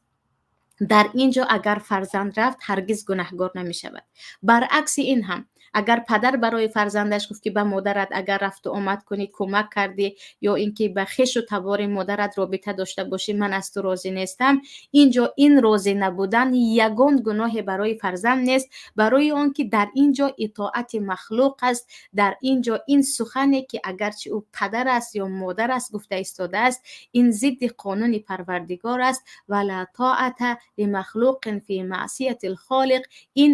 Дар ин ҷо агар фарзанд рафт, ҳаргиз гунаҳгор намешавад. Баръакси ин ҳам, агар падар барои фарзандаш гуфт, ки ба модарат агар рафту омад кунӣ, кӯмак кардӣ ё ин ки ба хешу табори модарат робита дошта бошӣ, ман аз ту розӣ нестам, ин ҷо ин розӣ набудан ягон гуноҳе барои фарзанд нест, барои он ки дар ин ҷо итоати махлуқ аст. Дар ин ҷо ин сухане ки агарчи ӯ падар аст ё модар аст гуфта истодааст, ин зидди қонуни Парвардигор аст. Ва ла тоата лимахлуқин фи маъсияти лхолиқ. Ин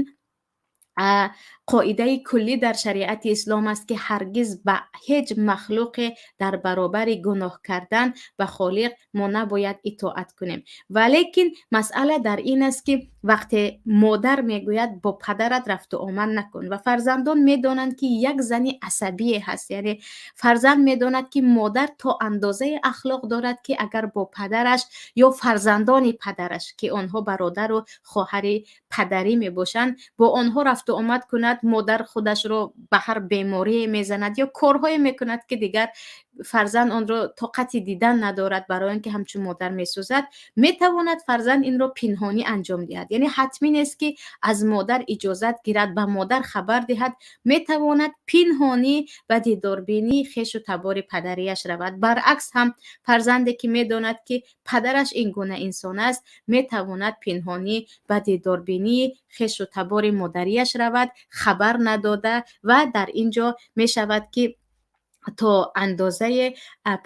қоидаи куллӣ дар шариати ислом аст, ки ҳаргиз ба ҳеҷ махлуқе дар баробари гуноҳ кардан ба Холиқ мо набояд итоат кунем. Валекин масъала дар ин аст, ки вақте модар мегӯяд, бо падарат рафту омад накун, ва фарзандон медонанд, ки як зани асабие ҳаст, яъне фарзанд медонад, ки модар то андозаи ахлоқ дорад, ки агар бо падараш ё фарзандони падараш, ки онҳо бародару хоҳари падарӣ мебошанд, бо онҳо рафту омад кунад, модар худашро ба ҳар беморие мезанад ё корҳое мекунад, ки дигар фарзанд онро тоқати дидан надорад, барои он ки ҳамчун модар месӯзад. Метавонад фарзанд инро пинҳонӣ анҷом диҳад, яъне ҳатмӣ нест, ки аз модар иҷозат гирад, ба модар хабар диҳад. Метавонад пинҳонӣ ба дидорбинии хешу табори падарияш равад. Баръакс ҳам, фарзанде ки медонад, ки падараш ин гуна инсон аст, метавонад пинҳонӣ ба дидорбинии хешу табори модарияш равад, хабар надода, ва дар ин ҷо мешавад, ки то андозае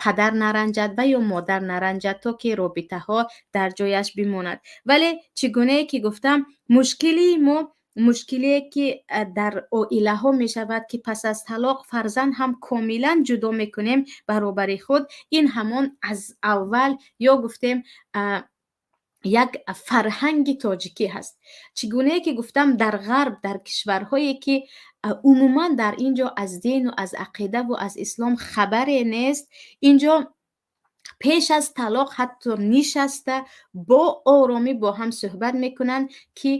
падар наранҷад ва ё модар наранҷад, то ки робитаҳо дар ҷояш бимонад. Вале чӣ гунае ки гуфтам, мушкилии мо, мушкилие ки дар оилаҳо мешавад, ки пас аз талоқ фарзанд ҳам комилан ҷудо мекунем баробари худ, ин ҳамон аз аввал ё гуфтем як фарҳанги тоҷикӣ ҳаст. Чӣ гунае ки гуфтам, дар Ғарб, дар кишварҳое ки умуман дар ин ҷо аз дину аз ақидаву аз ислом хабаре нест, ин ҷо пеш аз талоқ ҳатто нишаста бо оромӣ бо ҳам суҳбат мекунанд, ки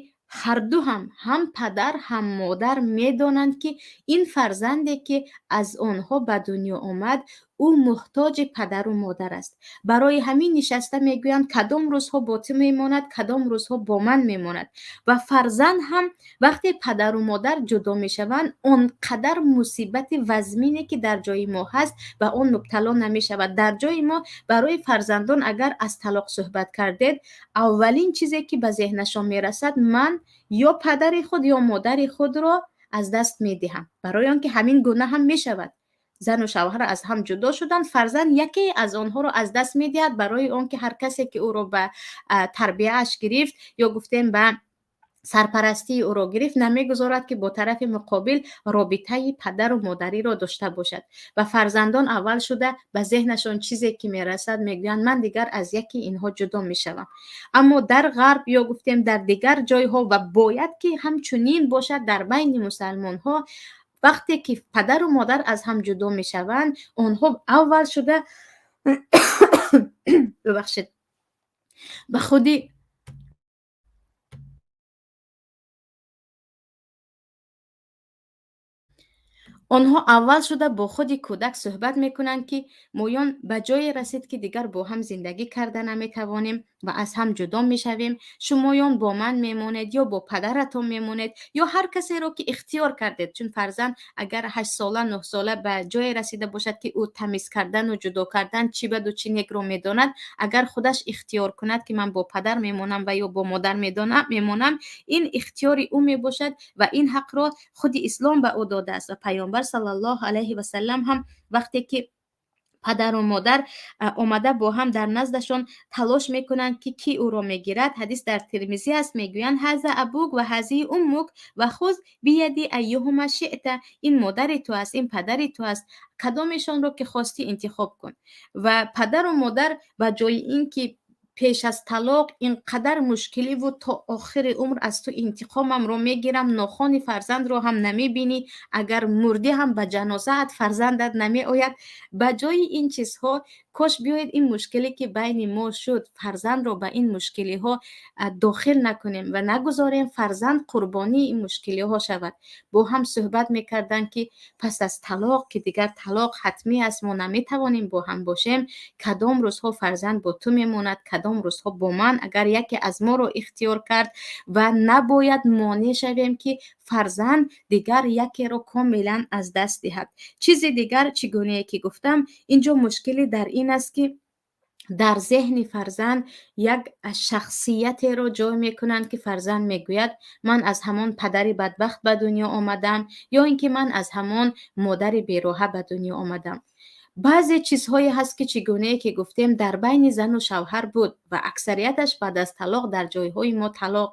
ҳарду ҳам, ҳам падар, ҳам модар медонанд, ки ин фарзанде ки аз онҳо ба дунё омад, ӯ муҳтоҷи падару модар аст. Барои ҳамин нишаста мегӯянд, кадом рӯзҳо бо ту мемонад, кадом рӯзҳо бо ман мемонад. Ва фарзанд ҳам вақте падару модар ҷудо мешаванд, он қадар мусибати вазмине ки дар ҷои мо ҳаст, ба он мубтало намешавад. Дар ҷои мо барои фарзандон агар аз талоқ суҳбат кардед, аввалин чизе ки ба зеҳнашон мерасад, ман ё падари худ ё модари худро аз даст медиҳам, барои он ки ҳамин гуна ҳам мешавад. Зану шавҳар аз ҳам ҷудо шуданд, фарзанд яке аз онҳоро аз даст медиҳад, барои он ки ҳар касе ки ӯро ба тарбияаш гирифт ё гуфтем ба сарпарастии ӯро гирифт, намегузорад, ки бо тарафи муқобил робитаи падару модариро дошта бошад. Ва фарзандон аввал шуда ба зеҳнашон чизе ки мерасад, мегӯянд, ман дигар аз яки инҳо ҷудо мешавам. Аммо дар Ғарб ё гуфтем дар дигар ҷойҳо, ва бояд ки ҳамчунин бошад дар байни мусалмонҳо, вақте ки падару модар аз ҳам ҷудо мешаванд, онҳо аввал шуда, бубахшед, ба худи онҳо аввал шуда бо худи кӯдак суҳбат мекунанд, ки моён ба ҷое расид, ки дигар бо ҳам зиндагӣ карда наметавонем ва аз ҳам ҷудо мешавем. Шумоён бо ман мемонед ё бо падаратон мемонед ё ҳар касеро ки ихтиёр кардед. Чун фарзанд агар 8-сола, 9-сола ба ҷое расида бошад, ки ӯ тамиз кардану ҷудо кардан чӣ баду чӣ некро медонад, агар худаш ихтиёр кунад, ки ман бо падар мемонам ва ё бо модар мемонам, ин ихтиёри ӯ мебошад ва ин ҳақро худи ислом ба ӯ додааст. Ва Паёмбар саллаллоҳу алайҳи васаллам ҳам вақте ки падару модар омада бо ҳам дар наздашон талош мекунанд, ки кӣ ӯро мегирад, ҳадис дар Тирмизӣ аст, мегӯянд: ҳаза абук ва ҳазиҳи уммук ва хуз бияди айюҳума шиъта. Ин модари ту аст, ин падари ту аст, кадомешонро ки хостӣ интихоб кун. Ва падару модар ба ҷои ин ки Пеш аз талоқ ин қадар мушкиливу то охири умр аз ту интиқомамро мегирам, нохони фарзандро ҳам намебинӣ, агар мурдӣ ҳам ба ҷанозаат фарзандат намеояд. Ба ҷои ин чизҳо, кош биёед ин мушкиле, ки байни мо шуд, фарзандро ба ин мушкилиҳо дохил накунем ва нагузорем фарзанд қурбонии ин мушкилиҳо шавад. Бо ҳам суҳбат мекарданд, ки пас аз талоқ, ки дигар талоқ ҳатмӣ аст, мо наметавонем бо ҳам бошем, кадом рӯзҳо фарзанд бо ту мемонад, кадом рӯзҳо бо ман, агар яке аз моро ихтиёр кард, ва набояд монеъ шавем, ки фарзанд дигар якеро комилан аз даст диҳад. Чизи дигар, чӣ гунае ки гуфтам, инҷо мушкилӣ дар ин аст, ки дар зеҳни фарзанд як шахсиятеро ҷой мекунанд, ки фарзанд мегӯяд: «Ман аз ҳамон падари бадбахт ба дунё омадам» ё ин ки «Ман аз ҳамон модари бероҳа ба дунё омадам». Баъзе чизҳое ҳаст, ки чӣ гунае ки гуфтем, дар байни зану шавҳар буд ва аксарияташ баъд аз талоқ дар ҷойҳои мо талоқ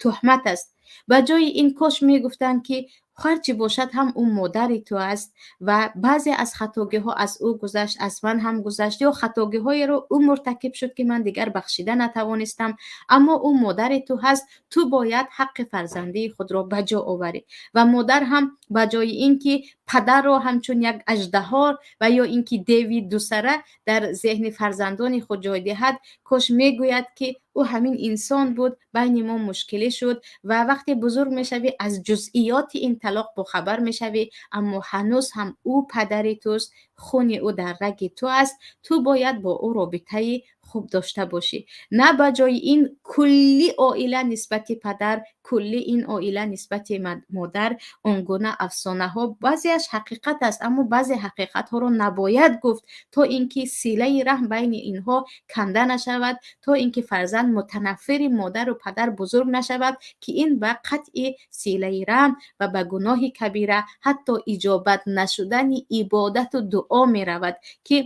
туҳмат аст. Ба ҷои ин кош мегуфтанд, ки ҳарчи бошад ҳам ӯ модари ту аст ва баъзе аз хатогиҳо аз ӯ гузашт, аз ман ҳам гузашт, ё хатогиҳоеро ӯ муртакиб шуд, ки ман дигар бахшида натавонистам, аммо ӯ модари ту ҳаст, ту бояд ҳаққи фарзандии худро ба ҷо оварӣ. Ва модар ҳам ба ҷои ин ки падарро ҳамчун як аждаҳор ва ё ин ки деви дусара дар зеҳни фарзандони худ ҷой диҳад, кош мегӯяд, ки ӯ ҳамин инсон буд, байни мо мушкилӣ шуд ва вақте бузург мешавӣ, аз ҷузъиёти ин талоқ бохабар мешавӣ, аммо ҳанӯз ҳам ӯ падари туст, хуни ӯ дар раги ту аст, ту бояд бо ӯ робитаи хуб дошта бошӣ. На ба ҷои ин кулли оила нисбати падар, кулли ин оила нисбати модар он гуна афсонаҳо. Баъзеаш ҳақиқат аст, аммо баъзе ҳақиқатҳоро набояд гуфт, то ин ки силаи раҳм байни инҳо канда нашавад, то ин ки фарзанд мутанаффири модару падар бузург нашавад, ки ин ба қатъи силаи раҳм ва ба гуноҳи кабира, ҳатто иҷобат нашудани ибодату дуо меравад, ки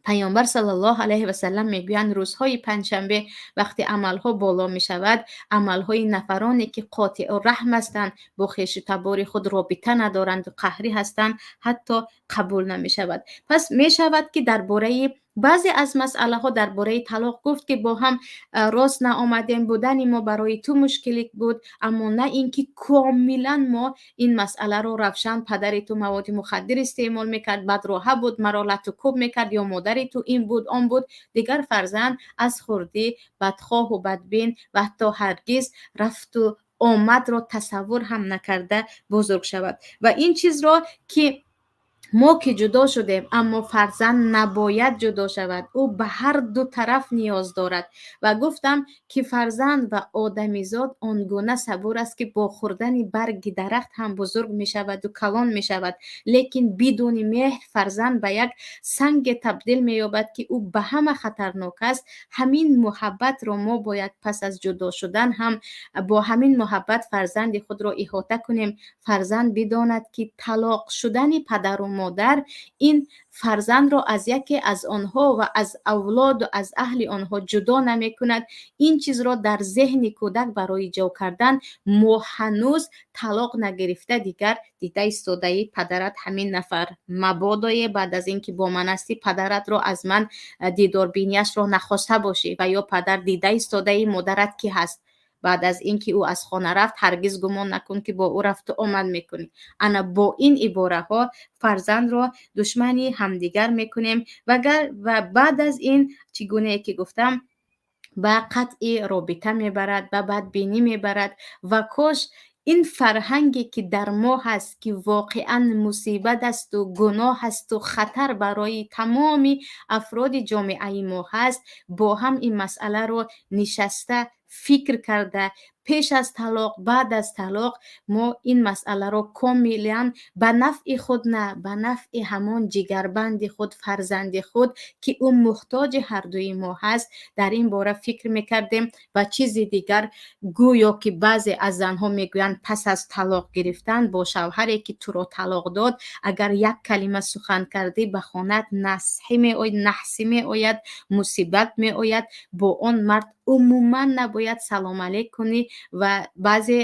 Паёмбар саллаллоҳу алайҳи васаллам мегӯянд: рӯзҳои панҷшанбе, вақте амалҳо боло мешавад, амалҳои нафароне, ки қотиу раҳм ҳастанд, бо хешу табори худ робита надоранду қаҳрӣ ҳастанд, ҳатто қабул намешавад. Пас мешавад, ки дар бораи баъзе аз масъалаҳо, дар бораи талоқ гуфт, ки бо ҳам рост наомадем, будани мо барои ту мушкилӣ буд, аммо на ин ки комилан мо ин масъаларо равшан: падари ту маводи мухаддир истеъмол мекард, бадроҳа буд, маро лату кӯб мекард, ё модари ту ин буд, он буд. Дигар фарзанд аз хурдӣ бадхоҳу бадбин ва ҳатто ҳаргиз рафту омадро тасаввур ҳам накарда бузург шавад. Ва ин чизро, ки мо ки ҷудо шудем, аммо фарзанд набояд ҷудо шавад, ӯ ба ҳар ду тараф ниёз дорад. Ва гуфтам, ки фарзанд ва одамизод он гуна сабур аст, ки бо хӯрдани барги дарахт ҳам бузург мешаваду калон мешавад, лекин бидуни меҳр фарзанд ба як санге табдил меёбад, ки ӯ ба ҳама хатарнок аст. Ҳамин муҳаббатро мо бояд пас аз ҷудо шудан ҳам бо ҳамин муҳаббат фарзанди худро иҳота кунем. Фарзанд бидонад, ки талоқ шудани падару модар ин фарзандро аз яке аз онҳо ва аз авлоду аз аҳли онҳо ҷудо намекунад. Ин чизро дар зеҳни кӯдак барои ҷо кардан мо ҳанӯз талоқ нагирифта дигар дида истодаи падарат ҳамин нафар, мабодое баъд аз ин ки бо ман ҳастӣ, падаратро аз ман дидорбинияшро нахоста бошӣ, ва ё падар дида истодаи модарат ки ҳаст, баъд аз ин ки ӯ аз хона рафт, ҳаргиз гумон накун, ки бо ӯ рафту омад мекунӣ. Ана бо ин ибораҳо фарзандро душмани ҳамдигар мекунем ва баъд аз ин, чӣ гунае ки гуфтам, ба қатъи робита мебарад, ба бадбинӣ мебарад. Ва кош ин фарҳанге, ки дар мо ҳаст, ки воқеан мусибат асту гуноҳ асту хатар барои тамоми афроди ҷомеаи мо ҳаст, бо ҳам ин масъаларо нишаста фикр карда, пеш аз талоқ, баъд аз талоқ мо ин масъаларо комилан ба нафъи худ на, ба нафъи ҳамон ҷигарбанди худ, фарзанди худ, ки ӯ муҳтоҷи ҳардуи мо ҳаст, дар ин бора фикр мекардем. Ва чизи дигар, гӯё ки баъзе аз занҳо мегӯянд: пас аз талоқ гирифтан бо шавҳаре, ки туро талоқ дод, агар як калима сухан кардӣ, ба хонаат насҳӣ меояд, наҳсӣ меояд, мусибат меояд, бо он мард умуман набояд салом алейк кунӣ. Ва баъзе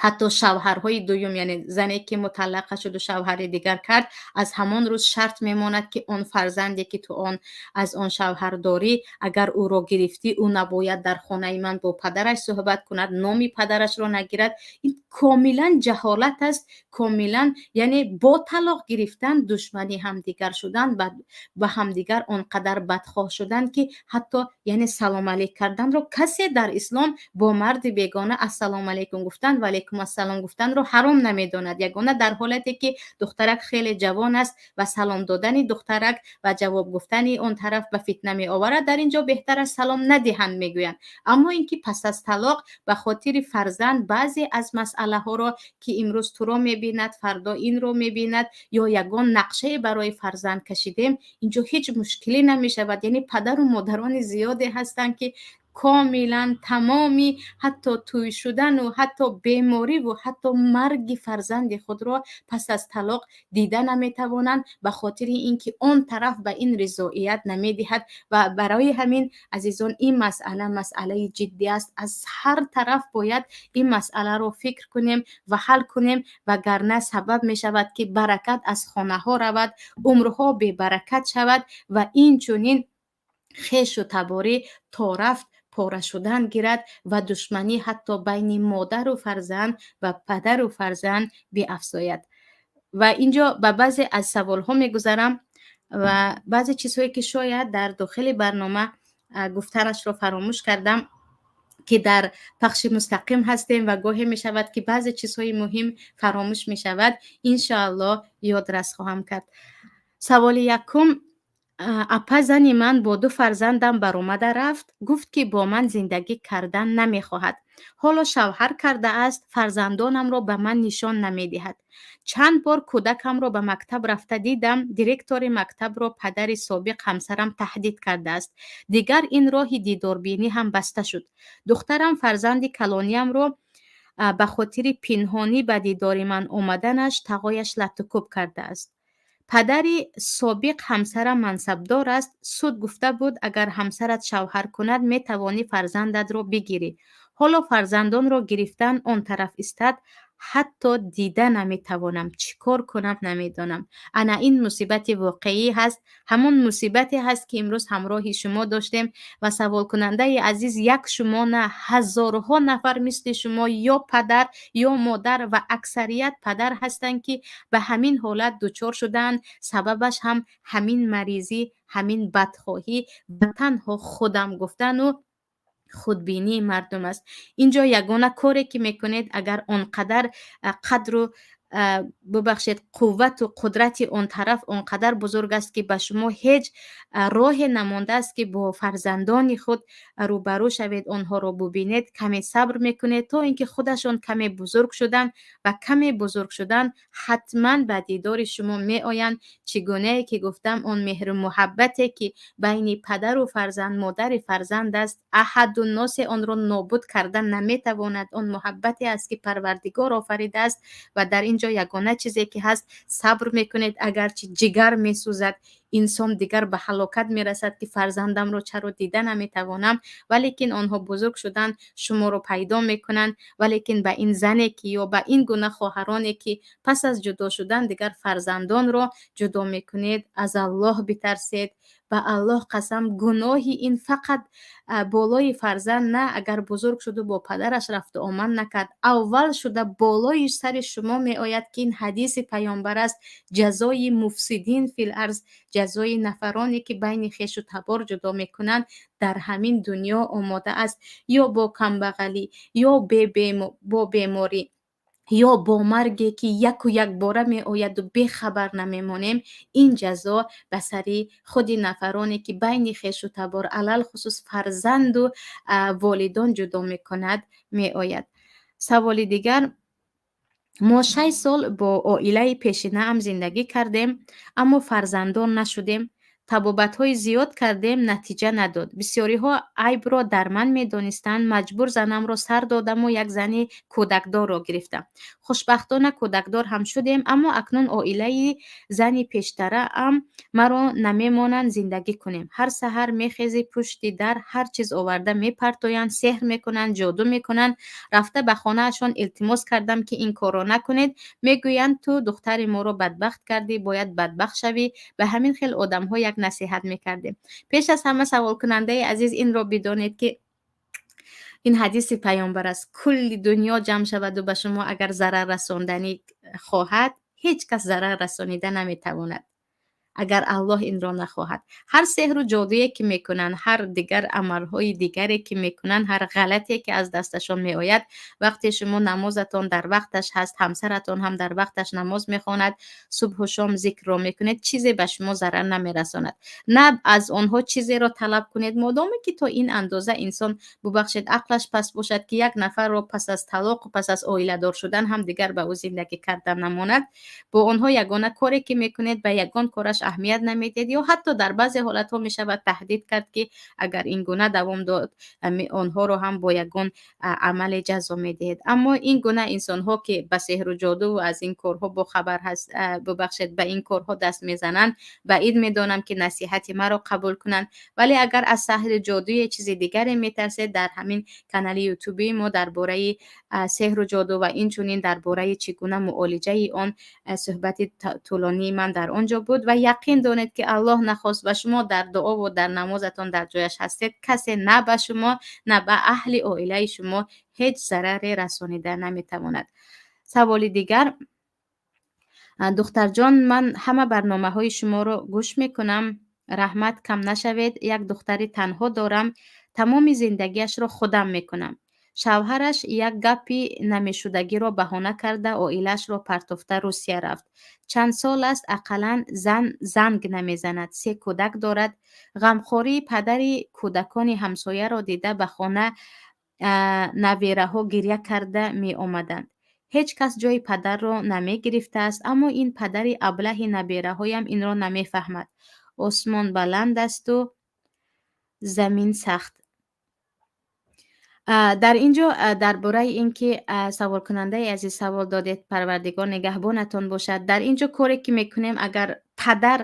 Ҳатто шавҳарҳои дуюм, яъне зане ки муталлақа шуду шавҳари дигар кард, аз ҳамон рӯз шарт мемонад, ки он фарзанде ки ту он аз он шавҳар дорӣ, агар ӯро гирифтӣ, ӯ набояд дар хонаи ман бо падараш суҳбат кунад, номи падарашро нагирад. Ин комилан ҷаҳолат аст, комилан, яъне бо талоқ гирифтан душмани ҳамдигар шудан, ба ҳамдигар он қадар бадхоҳ шудан, ки ҳатто яъне салом алейк карданро касе дар ислом бо марди бегона ассалому алайкум гуфтан ва алайкум ассалом гуфтанро ҳаром намедонад, ягона дар ҳолате ки духтарак хеле ҷавон аст ва салом додани духтарак ва ҷавоб гуфтани он тараф ба фитна меоварад, дар ин ҷо беҳтар аст салом надиҳанд, мегӯянд. Аммо ин ки пас аз талоқ ба хотири фарзанд баъзе аз масъалаҳоро, ки имрӯз туро мебинад, фардо инро мебинад ё ягон нақшае барои фарзанд кашидем, инҷо ҳеҷ мушкиле намешавад. Яъне падару модарони зиёде ҳастанд, ки комилан тамоми ҳатто тӯй шудану ҳатто бемориву ҳатто марги фарзанди худро пас аз талоқ дида наметавонанд, ба хотири ин ки он тараф ба ин ризоият намедиҳад. Ва барои ҳамин, азизон, ин масъала масъалаи ҷиддӣ аст. Аз ҳар тараф бояд ин масъаларо фикр кунем ва ҳал кунем, вагарна сабаб мешавад, ки баракат аз хонаҳо равад, умрҳо бебаракат шавад ва инчунин хешу таборӣ то рафт пора шудан гирад ва душманӣ ҳатто байни модару фарзанд ва падару фарзанд биафзояд. Ва инҷо ба баъзе аз саволҳо мегузарам ва баъзе чизҳое, ки шояд дар дохили барнома гуфтанашро фаромӯш кардам, ки дар пахши мустақим ҳастем ва гоҳе мешавад, ки баъзе чизҳои муҳим фаромӯш мешавад. Иншоаллоҳ, ёдрас хоҳам кард. Саволи якум: апа, зани ман бо ду фарзандам баромада рафт, гуфт, ки бо ман зиндагӣ кардан намехоҳад. Ҳоло шавҳар кардааст, фарзандонамро ба ман нишон намедиҳад. Чанд бор кӯдакамро ба мактаб рафта дидам, директори мактабро падари собиқ ҳамсарам таҳдид кардааст. Дигар ин роҳи дидорбинӣ ҳам баста шуд. Духтарам, фарзанди калониямро, ба хотири пинҳонӣ ба дидори ман омаданаш тағояш латтукӯб кардааст. Падари собиқ ҳамсарам мансабдор аст. Суд гуфта буд, агар ҳамсарат шавҳар кунад, метавонӣ фарзандатро бигирӣ. Ҳоло фарзандонро гирифтан он тараф истад, ҳатто дида наметавонам. Чӣ кор кунам, намедонам. Ана ин мусибати воқеӣ ҳаст, ҳамон мусибате ҳаст, ки имрӯз ҳамроҳи шумо доштем. Ва саволкунандаи азиз, як шумо на, ҳазорҳо нафар мисли шумо ё падар, ё модар ва аксарият падар ҳастанд, ки ба ҳамин ҳолат дучор шудаанд. Сабабаш ҳам ҳамин маризӣ, ҳамин бадхоҳӣ ва танҳо худам гуфтану худбинии мардум аст. Инҷо ягона коре ки мекунед, агар он қадар қадру, бубахшед, қуввату қудрати он тараф он қадар бузург аст, ки ба шумо ҳеҷ роҳе намондааст, ки бо фарзандони худ рӯбарӯ шавед, онҳоро бубинед, каме сабр мекунед, то ин ки худашон каме бузург шуданд. Ва каме бузург шудан, ҳатман ба дидори шумо меоянд. Чӣ гунае ки гуфтам, он меҳру муҳаббате, ки байни падару фарзанд, модари фарзанд аст, аҳаду носе онро нобуд карда наметавонад. Он муҳаббате аст, ки Парвардигор офаридааст. Ва дар ин ҷо ягона чизе ки ҳаст, сабр мекунед, агарчи ҷигар месӯзад, инсон дигар ба ҳалокат мерасад, ки фарзандамро чаро дида наметавонам. Валекин онҳо бузург шуданд, шуморо пайдо мекунанд. Валекин ба ин зане ки ё ба ин гуна хоҳароне, ки пас аз ҷудо шудан дигар фарзандонро ҷудо мекунед, аз Аллоҳ битарсед. Ба Аллоҳ қасам, гуноҳи ин фақат болои фарзанд на, агар бузург шуду бо падараш рафту омад накард, аввал шуда болои сари шумо меояд, ки ин ҳадиси паёмбар аст: ҷазои муфсидин фил арз, ҷазои нафароне, ки байни хешу табор ҷудо мекунанд, дар ҳамин дунё омода аст: ё бо камбағалӣ, ё бо беморӣ, ё бо марге, ки яку якбора меояду бехабар намемонем. Ин ҷазо ба сари худи нафароне, ки байни хешу табор, алалхусус фарзанду волидон ҷудо мекунад, меояд. Саволи дигар: мо 6 сол бо оилаи пешинаам зиндагӣ кардем, аммо фарзанддор нашудем. Табобатҳои зиёд кардем, натиҷа надод. Бисёриҳо айбро дар ман медонистанд. Маҷбур занамро сар додаму як зани кӯдакдорро гирифтам. Хушбахтона, кӯдакдор ҳам шудем, аммо акнун оилаи зани пештараам маро намемонанд зиндагӣ кунем. Ҳар саҳар мехезӣ, пушти дар ҳар чиз оварда мепартоянд, сеҳр мекунанд, ҷоду мекунанд. Рафта ба хонаашон илтимос кардам, ки ин корро накунед. Мегӯянд: «Ту духтари моро бадбахт кардӣ, бояд бадбахт шавӣ». Ба ҳамин хел одамҳо як насиҳат мекардем. Пеш аз ҳама, саволкунандаи азиз, инро бидонед, ки ин ҳадиси Паёмбар аст: кулли дунё ҷамъ шаваду ба шумо агар зарар расонданӣ хоҳад, ҳеҷ кас зарар расонида наметавонад, агар Аллоҳ инро нахоҳад. Ҳар сеҳру ҷодуе ки мекунанд, ҳар дигар амалҳои дигаре ки мекунанд, ҳар ғалате ки аз дасташон меояд, вақте шумо намозатон дар вақташ ҳаст, ҳамсаратон ҳам дар вақташ намоз мехонад, субҳу шом зикрро мекунед, чизе ба шумо зарар намерасонад. На аз онҳо чизеро талаб кунед, модоме ки то ин андоза инсон, бубахшед, ақлаш паст бошад, ки як нафарро пас аз талоқу пас аз оиладор шудан ҳам дигар ба ӯ зиндагӣ кардан намонад. Бо онҳо ягона коре ки мекунед, ба ягон кораш аҳамият намедиҳед ё ҳатто дар баъзе ҳолатҳо мешавад таҳдид кард, ки агар ин гуна давом дод, онҳоро ҳам бо ягон амале ҷазо медиҳед. Аммо ин гуна инсонҳо, ки ба сеҳру ҷоду аз ин корҳо бохабар ҳаст, бубахшед, ба ин корҳо даст мезананд, баъид медонам, ки насиҳати маро қабул кунанд. Вале агар аз сеҳру ҷодуе чизи дигаре метарсед, дар ҳамин канали ютубии мо дар бораи сеҳру ҷоду ва инчунин дар бораи чӣ гуна муолиҷаи он суҳбати тӯлонии ман дар он ҷо буд. Ва яқин донед, ки Аллоҳ нахост ва шумо дар дуову дар намозатон дар ҷояш ҳастед, касе на ба шумо, на ба аҳли оилаи шумо ҳеҷ зараре расонида наметавонад. Саволи дигар: «Духтарҷон, ман ҳама барномаҳои шуморо гӯш мекунам, раҳмат, кам нашавед. Як духтари танҳо дорам, тамоми зиндагиашро худам мекунам. Шавҳараш як гапи намешудагиро баҳона карда, оилаашро партофта, Русия рафт. Чанд сол аст, ақаллан зан занг намезанад. Се кӯдак дорад. Ғамхории падари кӯдакони ҳамсояро дида, ба хона набераҳо гиря карда меомаданд. Ҳеҷ кас ҷои падарро намегирифтааст, аммо ин падари аблаҳи набераҳоям инро намефаҳмад. Осмон баланд асту замин сахт». Дар ин ҷо дар бораи ин ки саволкунандаи азиз савол додед, Парвардигор нигаҳбонатон бошад. Дар ин ҷо коре ки мекунем, агар падар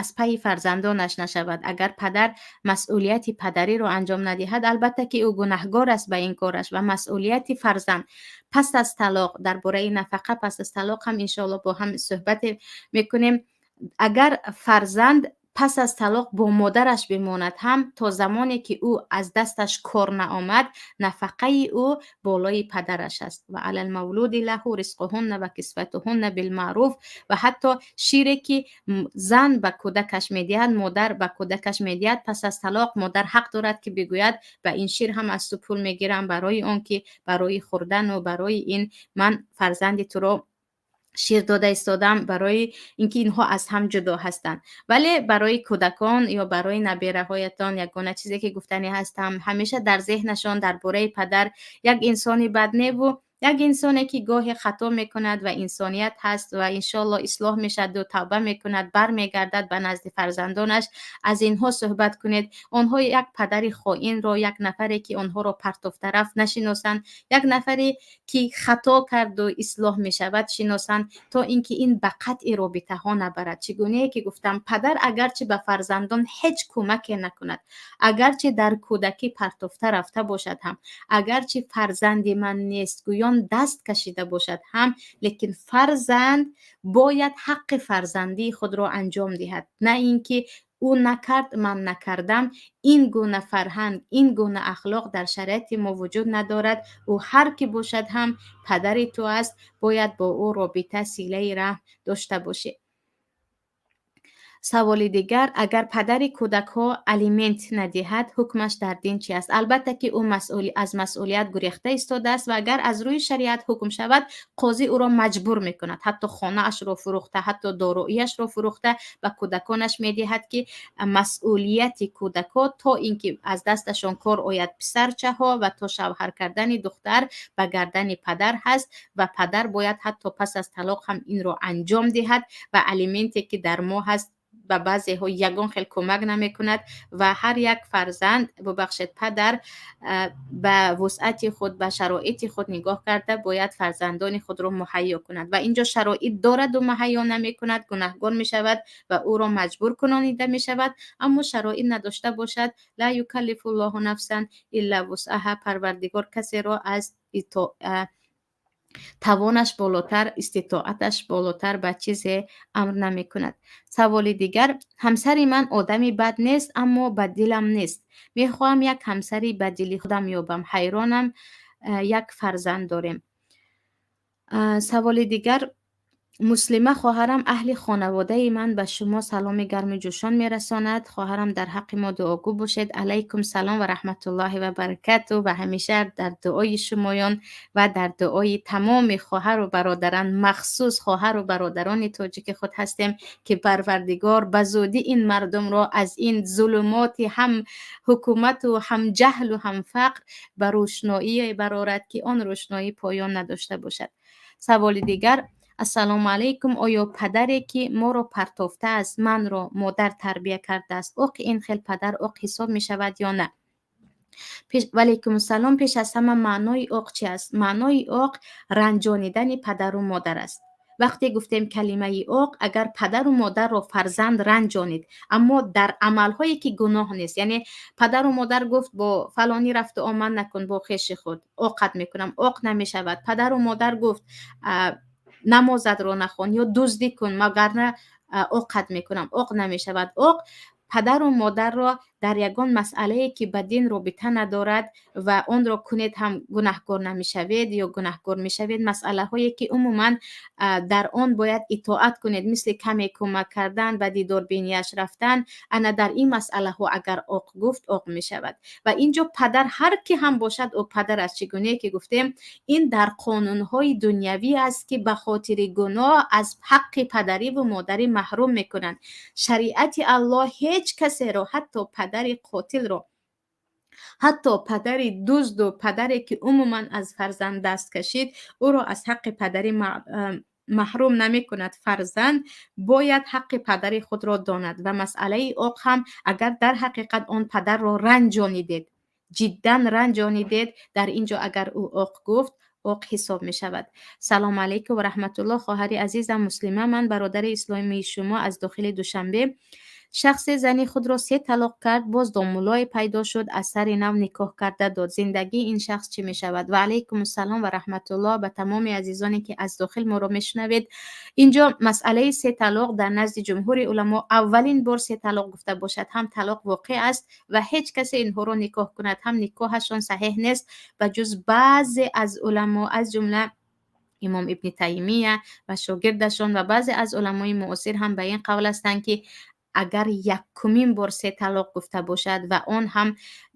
аз пайи фарзандонаш нашавад, агар падар масъулияти падариро анҷом надиҳад, албатта ки ӯ гунаҳгор аст ба ин кораш. Ва масъулияти фарзанд пас аз талоқ, дар бораи нафақа пас аз талоқ ҳам иншоалло бо ҳам суҳбате мекунем. Агар фарзанд пас аз талоқ бо модараш бимонад ҳам, то замоне ки ӯ аз дасташ кор наомад, нафақаи ӯ болои падараш аст. وعلى المولود له رزقهن وكسوتهن بالمعروف. Ва ҳатто шире ки зан ба кӯдакаш медиҳад, модар ба кӯдакаш медиҳад, пас аз талоқ модар ҳақ дорад, ки бигӯяд: «Ба ин шир ҳам аз ту пул мегирам, барои он ки барои хӯрдану барои ин ман фарзанди туро шир дода истодам», барои инки инҳо аз ҳам ҷудо ҳастанд. Вале барои кӯдакон ё барои набераҳоятон ягона чизе ки гуфтанӣ ҳастам: ҳамеша дар зеҳнашон дар бораи падар як инсони бад неву як инсоне ки гоҳе хато мекунад ва инсоният ҳаст ва иншоалло ислоҳ мешаваду тавба мекунад, бармегардад ба назди фарзандонаш. Аз инҳо суҳбат кунед. Онҳо як падари хоинро, як нафаре ки онҳоро партофта рафт, нашиносанд, як нафаре ки хато карду ислоҳ мешавад шиносанд, то ин ки ин ба қатъи робитаҳо набарад. Чӣ гунае ки гуфтам, падар агарчи ба фарзандон ҳеҷ кӯмаке накунад, агарчи дар кӯдакӣ партофта рафта бошад ҳам, агарчи «фарзанди ман нест» гӯён даст кашида бошад ҳам, лекин фарзанд бояд ҳаққи фарзандии худро анҷом диҳад, на ин ки ӯ накард, ман накардам. Ин гуна фарҳанг, ин гуна ахлоқ дар шариати мо вуҷуд надорад. Ӯ ҳар кӣ бошад ҳам, падари ту аст, бояд бо ӯ робита, силаи раҳм дошта бошӣ. Саволи дигар: «Агар падари кӯдакҳо алимент надиҳад, ҳукмаш дар дин чи аст?» Албатта ки ӯ аз масъулият гурехта истодааст ва агар аз рӯи шариат ҳукм шавад, қозӣ ӯро маҷбур мекунад, ҳатто хонаашро фурӯхта, ҳатто дороияшро фурӯхта, ба кӯдаконаш медиҳад, ки масъулияти кӯдакҳо то ин ки аз дасташон кор ояд, писарчаҳо, ва то шавҳар кардани духтар ба гардани падар ҳаст ва падар бояд ҳатто пас аз талоқ ҳам инро анҷом диҳад ва алименте ки дар моҳ ҳаст. Ба баъзеҳо ягон хел кӯмак намекунад ва ҳар як фарзанд, бубахшед, падар ба вусъати худ, ба шароити худ нигоҳ карда бояд фарзандони худро муҳайё кунад. Ва инҷо шароит дораду муҳайё намекунад, гунаҳгор мешавад ва ӯро маҷбур кунонида мешавад. Аммо шароит надошта бошад, لا يكلف الله نفسا إلا وسعها, Парвардигор касеро аз тавонаш болотар, иститоаташ болотар ба чизе амр намекунад. Саволи дигар: ҳамсари ман одами бад нест, аммо ба дилам нест. Мехоҳам як ҳамсари ба дили худам ёбам, ҳайронам. Як фарзанд дорем. Саволи дигар: Муслима хоҳарам, аҳли хонаводаи ман ба шумо саломи гарму ҷӯшон мерасонад. Хоҳарам, дар ҳаққи мо дуогӯ бошед. Алайкум салом ва раҳматуллоҳи ва баракату. Ва ҳамеша дар дуои шумоён ва дар дуои тамоми хоҳару бародаран, махсус хоҳару бародарони тоҷики худ ҳастем, ки Парвардигор ба зудӣ ин мардумро аз ин зулумоти ҳам ҳукумату ҳам ҷаҳлу ҳам фақр ба рӯшноие барорад, ки он рӯшноӣ поён надошта бошад. Саволи дигар: Ассалому алайкум, оё падаре, ки моро партофтааст, манро модар тарбия кардааст, оқ ин хел падар оқ ҳисоб мешавад ё на? Ваалайкум салом. Пеш аз ҳама, маънои оқ чи аст? Маънои оқ ранҷонидани падару модар аст. Вақте гуфтем калимаи оқ, агар падару модарро фарзанд ранҷонид, аммо дар амалҳое, ки гуноҳ нест, яъне падару модар гуфт: «Бо фалонӣ рафту омад накун, бо хеши худ, оқат мекунам», оқ намешавад. Падару модар гуфт: «Намозатро нахон ё дуздӣ кун, вагарна оқат мекунам», оқ намешавад. Оқ падару модарро дар ягон масъалае, ки ба дин робита надорад ва онро кунед ҳам гунаҳкор намешавед ё гунаҳкор мешавед, масъалаҳое, ки умуман дар он бояд итоат кунед, мисли каме кӯмак кардан, ба дидорбинияш рафтан, ана дар ин масъалаҳо агар оқ гуфт, оқ мешавад. Ва инҷо падар ҳар ки ҳам бошад, ӯ падар аст. Чӣ гунае ки гуфтем, ин дар қонунҳои дунявӣ аст, ки ба хотири гуноҳ аз ҳаққи падариву модарӣ маҳрум мекунанд. Шариати Аллоҳ ҳеҷ касеро, ҳатто падари қотилро, ҳатто падари дузду падаре, ки умуман аз фарзанд даст кашид, ӯро аз ҳаққи падарӣ маҳрум намекунад. Фарзанд бояд ҳаққи падари худро донад. Ва масъалаи оқ ҳам, агар дар ҳақиқат он падарро ранҷонидед, ҷиддан ранҷонидед, дар ин ҷо агар ӯ оқ гуфт, оқ ҳисоб мешавад. Салому алайкум ва раҳматуллоҳ, хоҳари азизам Муслима. Ман бародари исломии шумо аз дохили Душанбе. Шахсе зани худро се талоқ кард, боз домуллое пайдо шуд, аз сари нав никоҳ карда дод. Зиндагии ин шахс чӣ мешавад? Ва алайкум ассалом ва раҳматуллоҳ ба тамоми азизоне, ки аз дохил моро мешунавед. Инҷо масъалаи се талоқ дар назди ҷумҳури уламо, аввалин бор се талоқ гуфта бошад ҳам, талоқ воқеъ аст ва ҳеҷ касе инҳоро никоҳ кунад ҳам, никоҳашон саҳеҳ нест, ба ҷуз баъзе аз уламо, аз ҷумла имом Ибни Таймия ва шогирдашон, ва баъзе аз уламои муосир ҳам ба ин қавл ҳастанд, ки агар якумин бор се талоқ гуфта бошад ва он ҳам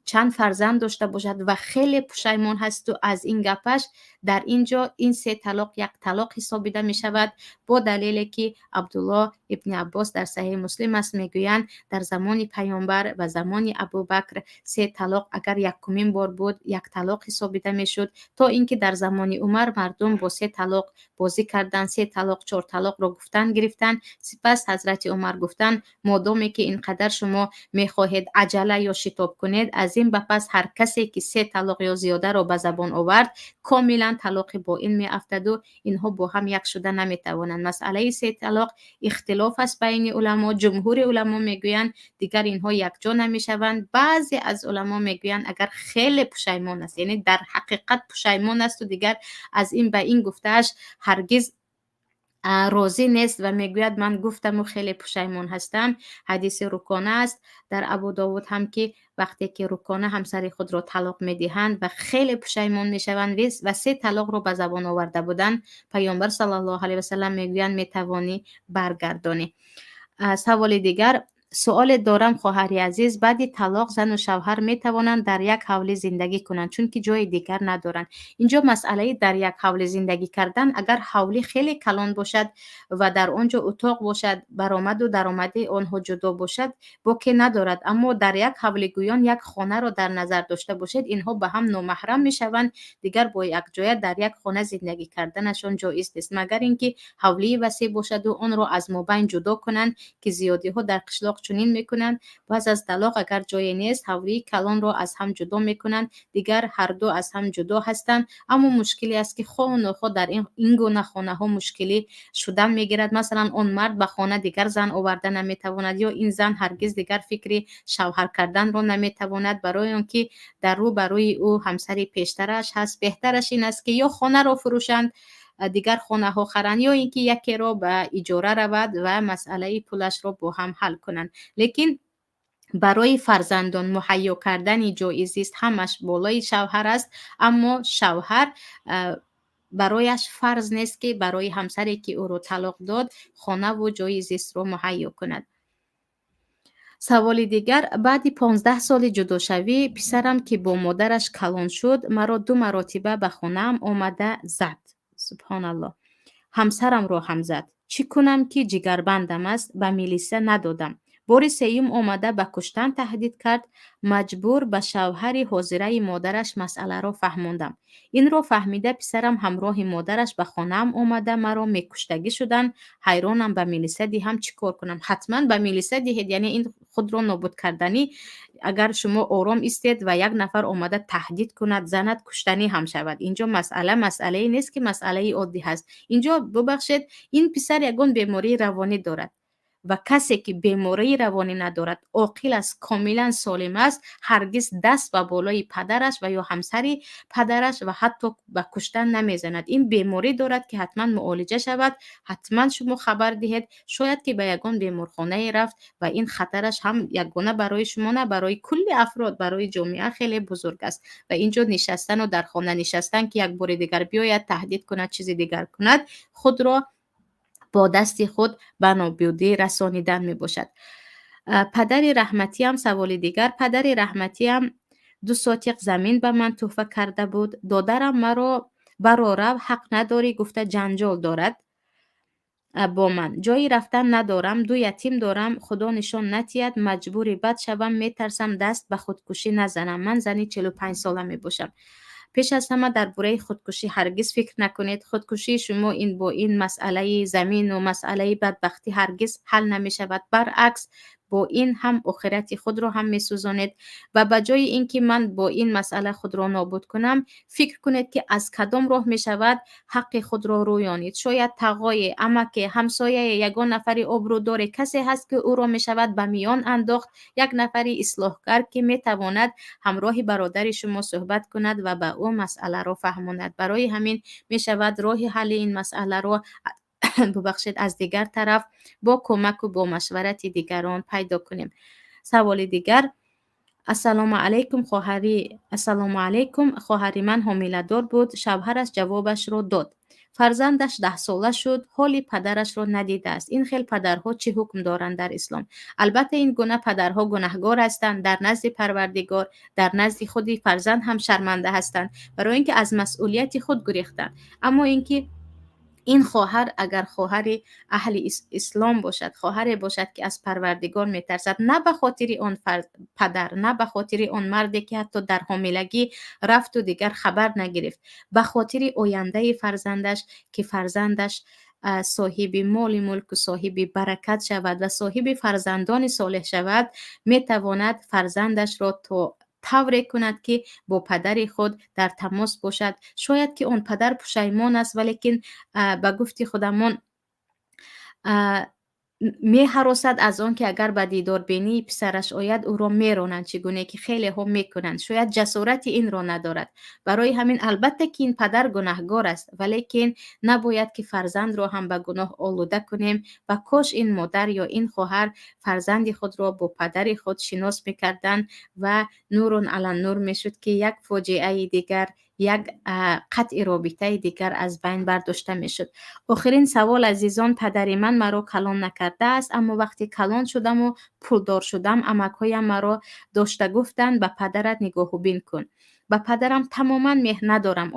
чанд фарзанд дошта бошад ва хеле пушаймон ҳасту аз ин гапаш, дар ин ҷо ин се талоқ як талоқ ҳисобида мешавад, бо далеле ки Абдуллоҳ ибни Аббос, дар Саҳеҳи Муслим аст, мегӯянд: дар замони Паёмбар ва замони Абубакр се талоқ агар якумин бор буд, як талоқ ҳисобида мешуд, то ин ки дар замони Умар мардум бо се талоқ бозӣ карданд, се талоқ, чор талоқро гуфтан гирифтанд. Сипас ҳазрати Умар гуфтанд: «Модоме ки ин қадар шумо мехоҳед аҷала ё шитоб кунед, аз ин ба пас ҳар касе ки се талоқ ё зиёдаро ба забон овард, комилан талоқи боин меафтаду инҳо бо ҳам як шуда наметавонанд». Масъалаи се талоқ ихтилоф аст байни уламо. Ҷумҳури уламо мегӯянд, дигар инҳо якҷо намешаванд. Баъзе аз уламо мегӯянд, агар хеле пушаймон аст, яъне дар ҳақиқат пушаймон асту дигар аз ин ба ин гуфтааш ҳаргиз розӣ нест ва мегӯяд: «Ман гуфтаму хеле пушаймон ҳастам». Ҳадиси Рукона аст дар Абу Довуд ҳам, ки вақте ки Рукона ҳамсари худро талоқ медиҳанд ва хеле пушаймон мешаванд ва се талоқро ба забон оварда буданд, Паёмбар саллаллоҳу алайҳи васалам мегӯянд: «Метавонӣ баргардонӣ». Саволи дигар. Суоле дорам, хоҳари азиз. Баъди талоқ зану шавҳар метавонанд дар як ҳавлӣ зиндагӣ кунанд, чунки ҷои дигар надоранд? Инҷо масъалаи дар як ҳавлӣ зиндагӣ кардан, агар ҳавлӣ хеле калон бошад ва дар он ҷо утоқ бошад, баромаду даромади онҳо ҷудо бошад, боке надорад. Аммо дар як ҳавлӣ гӯён як хонаро дар назар дошта бошед, инҳо ба ҳам номаҳрам мешаванд. Дигар бо якҷоя дар як хона зиндагӣ карданашон ҷоиз нест, магар ин ки ҳавлии васеъ бошаду онро аз мобайн ҷудо кунанд, ки зиёдиҳо дар қишлоқ чунин мекунанд. Пас аз талоқ агар ҷое нест, ҳавлии калонро аз ҳам ҷудо мекунанд, дигар ҳарду аз ҳам ҷудо ҳастанд. Аммо мушкиле аст, ки хоҳу нохоҳ дар ин гуна хонаҳо мушкилӣ шудан мегирад. Масалан, он мард ба хона дигар зан оварда наметавонад ё ин зан ҳаргиз дигар фикри шавҳар карданро наметавонад, барои он ки дар рӯ ба рӯи ӯ ҳамсари пештараш ҳаст. Беҳтараш ин аст, ки ё хонаро фурӯшанд, дигар хонаҳо харанд, ё ин ки якеро ба иҷора равад ва масъалаи пулашро бо ҳам ҳал кунанд. Лекин барои фарзандон муҳайё кардани ҷои зист ҳамаш болои шавҳар аст, аммо шавҳар барояш фарз нест, ки барои ҳамсаре, ки ӯро талоқ дод, хонаву ҷои зистро муҳайё кунад. Саволи дигар: баъди 15 соли ҷудошавӣ писарам, ки бо модараш калон шуд, маро ду маротиба ба хонаам омада зад. Субҳоналлоҳ, ҳамсарамро ҳам зад. Чӣ кунам, ки ҷигарбандам аст, ба милиса надодам. Бори сеюм омада ба куштан таҳдид кард. Маҷбур ба шавҳари ҳозираи модараш масъаларо фаҳмондам. Инро фаҳмида, писарам ҳамроҳи модараш ба хонаам омада маро мекуштагӣ шуданд. Ҳайронам, ба милиса диҳам, чӣ кор кунам? Ҳатман ба милиса диҳед. Яъне ин худро нобуд карданӣ. Агар шумо ором истед ва як нафар омада таҳдид кунад, занад, куштанӣ ҳам шавад, инҷо масъала масъалае нест, ки масъалаи оддӣ ҳаст. Инҷо, бубахшед, ин писар ягон бемории равонӣ дорад ва касе ки бемории равонӣ надорад, оқил аст, комилан солим аст, ҳаргиз даст ба болои падараш ва ё ҳамсари падараш ва ҳатто ба куштан намезанад. Ин беморӣ дорад, ки ҳатман муолиҷа шавад. Ҳатман шумо хабар диҳед, шояд ки ба ягон беморхонае рафт ва ин хатараш ҳам ягона барои шумо на, барои кулли афрод, барои ҷомеа хеле бузург аст. Ва инҷо нишастану дар хона нишастан, ки як бори дигар биёяд, таҳдид кунад, чизи дигар кунад, худро бо дасти худ ба нобудӣ расонидан мебошад. Падари раҳматиам, саволи дигар: падари раҳматиам 2 сотиқ замин ба ман тӯҳфа карда буд. Додарам маро барорав, ҳақ надорӣ гуфта ҷанҷол дорад бо ман. Ҷои рафтан надорам, ду ятим дорам. Худо нишон натиҳад, маҷбури бад шавам, метарсам даст ба худкушӣ назанам. Ман зани 45 сола мебошам. Пеш аз ҳама, дар бораи худкушӣ ҳаргиз фикр накунед. Худкушии шумо ин бо ин масъалаи замину масъалаи бадбахтӣ ҳаргиз ҳал намешавад. Баръакс, бо ин ҳам охирати худро ҳам месӯзонед. Ва ба ҷои ин ки ман бо ин масъала худро нобуд кунам, фикр кунед, ки аз кадом роҳ мешавад ҳаққи худро рӯёнид. Шояд тағое, амаке, ҳамсояе, ягон нафари обрӯдоре, касе ҳаст, ки ӯро мешавад ба миён андохт, як нафари ислоҳгар, ки метавонад ҳамроҳи бародари шумо суҳбат кунад ва ба ӯ масъаларо фаҳмонад. Барои ҳамин мешавад роҳи ҳалли ин масъаларо, бубахшед, аз дигар тараф бо кӯмаку бо машварати дигарон пайдо кунем. Саволи дигар: ассалому алайкум, хоҳари, ассалому алайкум. Хоҳари ман ҳомиладор буд, шавҳараш ҷавобашро дод. Фарзандаш 10 сола шуд, ҳоли падарашро надидааст. Ин хел падарҳо чӣ ҳукм доранд дар ислом? Албатта, ин гуна падарҳо гунаҳгор ҳастанд дар назди Парвардигор, дар назди худи фарзанд ҳам шарманда ҳастанд, барои ин ки аз масъулияти худ гурехтанд. Аммо ин ки ин хоҳар агар хоҳари аҳли ислом бошад, хоҳаре бошад, ки аз Парвардигор метарсад, на ба хотири он падар, на ба хотири он марде, ки ҳатто дар ҳомилагӣ рафту дигар хабар нагирифт, ба хотири ояндаи фарзандаш, ки фарзандаш соҳиби моли мулку соҳиби баракат шавад ва соҳиби фарзандони солеҳ шавад, метавонад фарзандашро то тавре кунад, ки бо падари худ дар тамос бошад. Шояд ки он падар пушаймон аст, валекин, ба гуфти худамон, меҳаросад аз он ки агар ба дидорбинии писараш ояд, ӯро меронанд, чӣ гуне ки хелеҳо мекунанд. Шояд ҷасорати инро надорад. Барои ҳамин, албатта, ки ин падар гунаҳгор аст, валекин набояд ки фарзандро ҳам ба гуноҳ олуда кунем. Ва кош ин модар ё ин хоҳар фарзанди худро бо падари худ шинос мекарданд ва نور على نور мешуд, ки як фоҷиаи дигар. Як қатъи робитаи дигар аз байн бардошта мешуд. Охирин савол, азизон: падари ман маро калон накардааст, аммо вақте калон шудаму пулдор шудам, амакҳоям маро дошта гуфтанд: «Ба падарат нигоҳубин кун». Ба падарам тамоман меҳр надорам.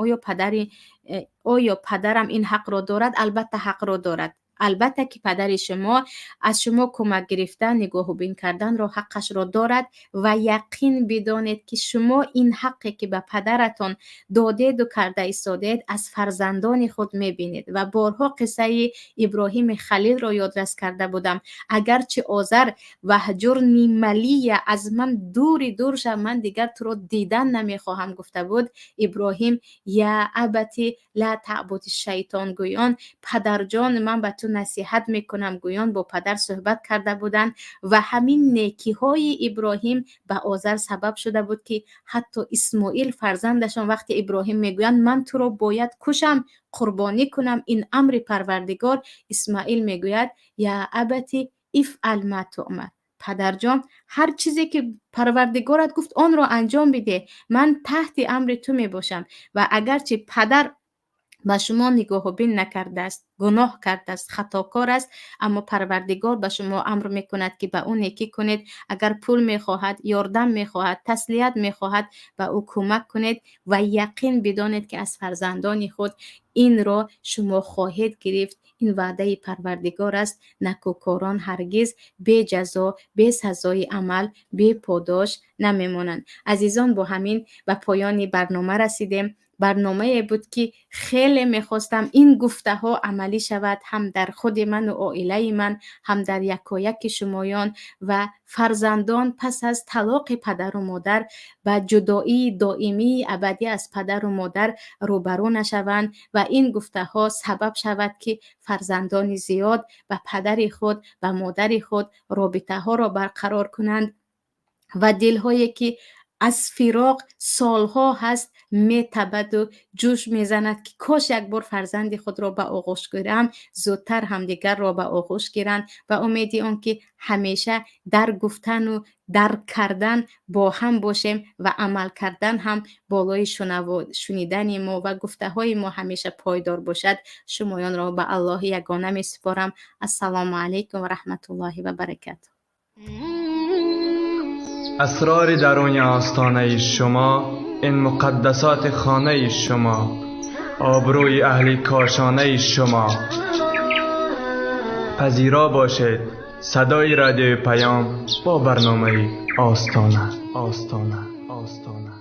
Оё падарам ин ҳақро дорад? Албатта, ҳақро дорад. Албатта, ки падари шумо аз шумо кӯмак гирифтан, нигоҳубин карданро ҳаққашро дорад. Ва яқин бидонед, ки шумо ин ҳаққе, ки ба падаратон додеду карда истодед, аз фарзандони худ мебинед. Ва борҳо қиссаи Иброҳими Халилро ёдрас карда будам. Агарчи Озар «ваҳҷурни малия», аз ман дури дур шав, ман дигар туро дидан намехоҳам, гуфта буд, Иброҳим «я абати ла таъбуди шайтон» гӯён, падарҷон, ман ба ту насиҳат мекунам гӯён, бо падар суҳбат карда буданд. Ва ҳамин некиҳои Иброҳим ба Озар сабаб шуда буд, ки ҳатто Исмоил фарзандашон, вақте Иброҳим мегӯянд: «Ман туро бояд кушам, қурбонӣ кунам, ин амри Парвардигор», Исмоил мегӯяд: «Я абати ифъал ма туъмар», падарҷон, ҳар чизе ки Парвардигорат гуфт, онро анҷом бидеҳ, ман таҳти амри ту мебошам. Ва агарчи падар ба шумо нигоҳубин накардааст, гуноҳ кардааст, хатокор аст, аммо Парвардигор ба шумо амр мекунад, ки ба ӯ некӣ кунед. Агар пул мехоҳад, ёрдам мехоҳад, таслият мехоҳад, ба ӯ кӯмак кунед ва яқин бидонед, ки аз фарзандони худ инро шумо хоҳед гирифт. Ин ваъдаи Парвардигор аст: накӯкорон ҳаргиз беҷазо, бесазои амал, беподош намемонанд. Азизон, бо ҳамин ба поёни барнома расидем. Барномае буд, ки хеле мехостам ин гуфтаҳо амалӣ шавад ҳам дар худи ману оилаи ман, ҳам дар якояки шумоён. Ва фарзандон пас аз талоқи падару модар ба ҷудоии доимии абадӣ аз падару модар рӯбарӯ нашаванд ва ин гуфтаҳо сабаб шавад, ки фарзандони зиёд ба падари худ, ба модари худ робитаҳоро барқарор кунанд ва дилҳое, ки аз фироқ солҳо ҳаст метабаду ҷӯш мезанад, ки кош як бор фарзанди худро ба оғӯш гирам, зудтар ҳамдигарро ба оғӯш гиранд. Ва умеди он ки ҳамеша дар гуфтану дар кардан бо ҳам бошем ва амал кардан ҳам болои шунидани мо ва гуфтаҳои мо ҳамеша пойдор бошад. Шумоёнро ба Аллоҳи ягона месупорам. Ассалому алайкум ва раҳматуллоҳи ва баракатуҳ. Асрори даруни остонаи шумо, ин муқаддасоти хонаи шумо, обрӯи аҳли кошонаи шумо. Пазиро бошед садои радиои Паём бо барномаи Остона, Остона, Остона.